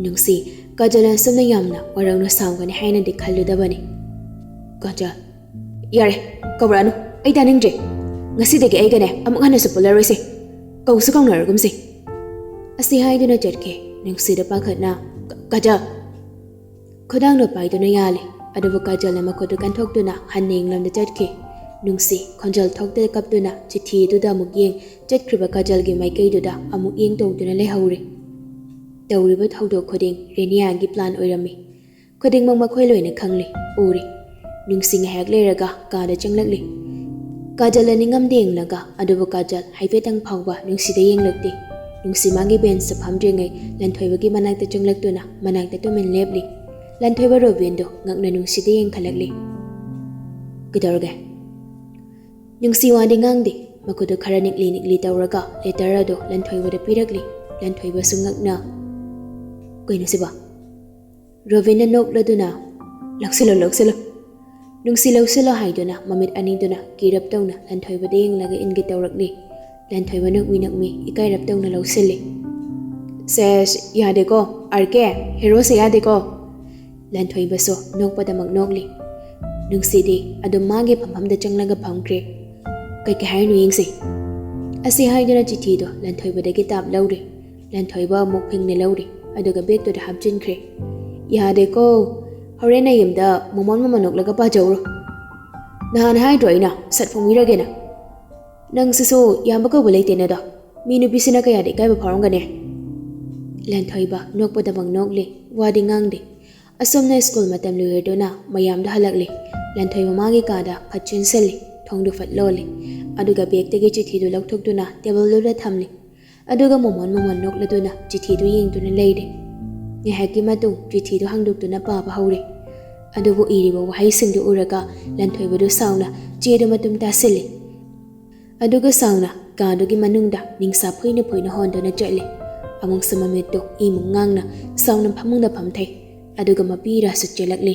ꯅꯨꯡꯁꯤ, ꯀꯥꯖꯜ ꯑꯁꯨꯝꯅ ꯌꯥꯝꯅ ꯋꯥꯔꯧꯅ ꯁꯥꯎꯒꯅꯤ ꯍꯥꯏꯅꯗꯤ ꯈꯜꯂꯨꯗꯕꯅꯤ꯫ ꯀꯥꯖꯜ, "ꯌꯥꯔꯦ, ꯀꯧꯔꯛꯑꯅꯨ, ꯑꯩ ꯇꯥꯅꯤꯡꯗ꯭ꯔꯦ꯫ ꯉꯁꯤꯗꯒꯤ ꯑꯩꯒꯅꯦ ꯑꯃꯨꯛ ꯍꯟꯅꯁꯨ ꯄꯨꯜꯂꯔꯣꯏꯁꯦ, ꯀꯧꯁꯨ ꯀꯧꯅꯔꯒꯨꯝꯁꯦ꯫" ꯑꯁꯤ ꯍꯥꯏꯗꯨꯅ ꯆꯠꯈꯤ꯫ ꯅꯨꯡꯁꯤꯗ ꯄꯥꯈꯠꯅ, "ꯀ-, ꯀꯥꯖꯜ!" ꯈꯨꯗꯥꯡꯗꯣ ꯄꯥꯏꯗꯨꯅ ꯌꯥꯜꯂꯤ, ꯑꯗꯨꯕꯨ ꯀꯥꯖꯜꯅ ꯃꯈꯨꯠꯇꯨ ꯀꯟꯊꯣꯛꯇꯨꯅ ꯍꯟꯅ ꯌꯦꯡꯂꯝꯗ ꯆꯠꯈꯤ꯫ ꯅꯨꯡꯁꯤ ꯈꯣꯟꯖꯦꯜ ꯊꯣꯛꯇ ꯀꯞꯇꯨꯅ ꯆꯤꯊꯤ ꯑꯗꯨꯗ ꯑꯃꯨꯛ ꯌꯦꯡ, ꯆꯠꯈ꯭ꯔꯤꯕ ꯀꯥꯖꯜꯒꯤ ꯃꯥꯏꯀꯩꯗꯨꯗ ꯑꯃꯨꯛ ꯌꯦꯡ ꯇꯧꯗꯨꯅ ꯂꯩꯍꯧꯔꯤ꯫ ꯇꯧꯔꯤꯕ ꯊꯧꯗꯣꯛ ꯈꯨꯗꯤꯡ ꯔꯦꯅꯤꯌꯥꯒꯤ ꯄ꯭ꯂꯥꯟ ꯑꯣꯏꯔꯝꯃꯤ꯫ ꯈꯨꯗꯤꯡꯃꯛ ꯃꯈꯣꯏ ꯂꯣꯏꯅ ꯈꯪꯂꯤ, ꯎꯔꯤ꯫ ꯅꯨꯡꯁꯤ ꯉꯥꯏꯍꯥꯛ ꯂꯩꯔꯒ ꯀꯥꯗ ꯆꯪꯂꯛꯂꯤ꯫ ꯀꯥꯖꯜ ꯑꯅꯤꯡꯉꯝꯗ ꯌꯦꯡꯂꯒ, ꯑꯗꯨꯕꯨ ꯀꯥꯖꯜ ꯍꯥꯏꯐꯦꯠꯇꯪ ꯐꯥꯎꯕ ꯅꯨꯡꯁꯤꯗ ꯌꯦꯡꯂꯛꯇꯦ꯫ ꯅꯨꯡꯁꯤ ꯃꯥꯒꯤ ꯕꯦꯟꯁꯇ ꯐꯝꯗ꯭ꯔꯤꯉꯩ ꯂꯟꯊꯣꯏꯕꯒꯤ ꯃꯅꯥꯛꯇ ꯆꯪꯂꯛꯇꯨꯅ ꯃꯅꯥꯛꯇ ꯇꯨꯃꯤꯟ ꯂꯦꯞꯂꯤ꯫ ꯂꯟꯊꯣꯏꯕ ꯔꯣꯕꯤꯟꯗꯣ ꯉꯛꯅ ꯅꯨꯡꯁꯤꯗ ꯌꯦꯡꯈꯠꯂꯛꯂꯤ꯫ "ꯀꯩꯗꯧꯔꯒꯦ?" ꯅꯨꯡꯁꯤ ꯋꯥꯗꯤ ꯉꯥꯡꯗꯦ꯫ ꯃꯈꯨꯠꯇꯨ ꯈꯔ ꯅꯤꯛꯂꯤ ꯅꯤꯛꯂꯤ ꯇꯧꯔꯒ ꯂꯦꯇꯔ ꯑꯗꯨ ꯂꯟꯊꯣꯏꯕꯗ ꯄꯤꯔꯛꯂꯤ꯫ ꯂꯟꯊꯣꯏꯕꯁꯨ ꯉꯛꯅ, "ꯀꯩꯅꯣ ꯁꯤꯕꯣ?" ꯔꯣꯕꯤꯟꯅ ꯅꯣꯛꯂꯗꯨꯅ, "ꯂꯧꯁꯤꯜꯂꯣ, ꯂꯧꯁꯤꯜꯂꯣ꯫" "ꯅꯨꯡꯁꯤ, ꯂꯧꯁꯤꯜꯂꯣ" ꯍꯥꯏꯗꯨꯅ ꯃꯃꯤꯠ ꯑꯅꯤꯗꯨꯅ ꯀꯤꯔꯞ ꯇꯧꯅ ꯂꯟꯊꯣꯏꯕꯗ ꯌꯦꯡꯂꯒ ꯏꯟꯒꯦ ꯇꯧꯔꯛꯂꯤ꯫ ꯂꯟꯊꯣꯏꯕ ꯅꯣꯛꯃꯤ ꯅꯣꯛꯃꯤ ꯏꯀꯥꯏꯔꯞ ꯇꯧꯅ ꯂꯧꯁꯤꯜꯂꯤ꯫ "ꯁꯦꯁ, ꯌꯥꯗꯦꯀꯣ, ꯑꯥꯔ ꯀꯦ, ꯍꯦꯔꯣꯁꯦ ꯌꯥꯗꯦꯀꯣ!" ꯂꯟꯊꯣꯏꯕꯁꯨ ꯅꯣꯛꯄꯗꯃꯛ ꯅꯣꯛꯂꯤ꯫ ꯅꯨꯡꯁꯤꯗꯤ ꯑꯗꯨꯝ ꯃꯥꯒꯤ ꯐꯝꯐꯝꯗ ꯆꯪꯂꯒ ꯐꯝꯈ꯭ꯔꯦ꯫ "ꯀꯩ ꯀꯩ ꯍꯥꯏꯔꯤꯅꯣ ꯌꯦꯡꯁꯤ꯫" ꯑꯁꯤ ꯍꯥꯏꯗꯨꯅ ꯆꯤꯊꯤꯗꯣ ꯂꯟꯊꯣꯏꯕꯗꯒꯤ ꯇꯥꯞ ꯂꯧꯔꯦ꯫ ꯂꯟꯊꯣꯏꯕ ꯑꯃꯨꯛ ꯐꯤꯡꯅ ꯂꯧꯔꯦ, ꯑꯗꯨꯒ ꯕꯦꯒꯇꯨꯗ ꯍꯥꯞꯆꯤꯟꯈ꯭ꯔꯦ꯫ "ꯌꯥꯗꯦꯀꯣ, ꯍꯣꯔꯦꯟ ꯅꯌꯨꯝꯗ ꯃꯣꯃꯣꯟ ꯃꯣꯃꯣꯟ ꯅꯣꯛꯂꯒ ꯄꯥꯖꯧꯔꯣ꯫ ꯅꯍꯥꯟ ꯍꯥꯏꯗ꯭ꯔꯣ ꯑꯩꯅ ꯁꯠ ꯐꯨꯝꯕꯤꯔꯒꯦꯅ? ꯅꯪꯁꯤꯁꯨ ꯌꯥꯝꯕ ꯀꯧꯕ ꯂꯩꯇꯦꯅꯦꯗꯣ, ꯃꯤ ꯅꯨꯄꯤꯁꯤꯅ ꯀꯌꯥꯗꯤ ꯏꯀꯥꯏꯕ ꯐꯥꯎꯔꯝꯒꯅꯤ꯫" ꯂꯟꯊꯣꯏꯕ ꯅꯣꯛꯄꯗꯃꯛ ꯅꯣꯛꯂꯤ, ꯋꯥꯗꯤ ꯉꯥꯡꯗꯦ꯫ ꯑꯁꯣꯝꯅ ꯁ꯭ꯀꯨꯜ ꯃꯇꯝ ꯂꯣꯏꯔꯗꯨꯅ ꯃꯌꯥꯝꯗꯣ ꯍꯜꯂꯛꯂꯤ꯫ ꯂꯟꯊꯣꯏꯕ ꯃꯥꯒꯤ ꯀꯥꯗ ꯐꯠ ꯆꯦꯟꯁꯤꯜꯂꯤ, ꯊꯣꯡꯗꯨ ꯐꯠ ꯂꯣꯜꯂꯤ, ꯑꯗꯨꯒ ꯕꯦꯒꯇꯒꯤ ꯆꯤꯊꯤꯗꯨ ꯂꯧꯊꯣꯛꯇꯨꯅ ꯇꯦꯕꯜꯗꯨꯗ ꯊꯝꯂꯤ꯫ ꯑꯗꯨꯒ ꯃꯣꯃꯣꯟ ꯃꯣꯃꯣꯟ ꯅꯣꯛꯂꯗꯨꯅ ꯆꯤꯊꯤꯗꯨ ꯌꯦꯡꯗꯨꯅ ꯂꯩꯔꯦ꯫ ꯉꯥꯏꯍꯥꯛꯀꯤ ꯃꯇꯨꯡ ꯆꯤꯊꯤꯗꯨ ꯍꯥꯡꯗꯣꯛꯇꯨꯅ ꯄꯥꯕ ꯍꯧꯔꯦ꯫ ꯑꯗꯨꯕꯨ ꯏꯔꯤꯕ ꯋꯥꯍꯩꯁꯤꯡꯗꯨ ꯎꯔꯒ ꯂꯟꯊꯣꯏꯕꯗꯨ ꯁꯥꯎꯅ ꯆꯦꯗꯨ ꯃꯇꯨꯝ ꯇꯥꯁꯤꯜꯂꯤ꯫ ꯑꯗꯨꯒ ꯁꯥꯎꯅ ꯀꯥꯗꯨꯒꯤ ꯃꯅꯨꯡꯗ ꯅꯤꯡꯁꯥ ꯐꯨꯏꯅ ꯐꯨꯏꯅ ꯍꯣꯟꯗꯨꯅ ꯆꯠꯂꯤ꯫ ꯑꯃꯨꯛꯁꯨ ꯃꯃꯤꯠꯇꯨ ꯏꯃꯨꯡ ꯉꯥꯡꯅ ꯁꯥꯎꯅ ꯐꯃꯨꯡꯗ ꯐꯝꯊꯩ꯫ ꯑꯗꯨꯒ ꯃꯄꯤ ꯏꯔꯥꯁꯨ ꯆꯦꯜꯂꯛꯂꯤ꯫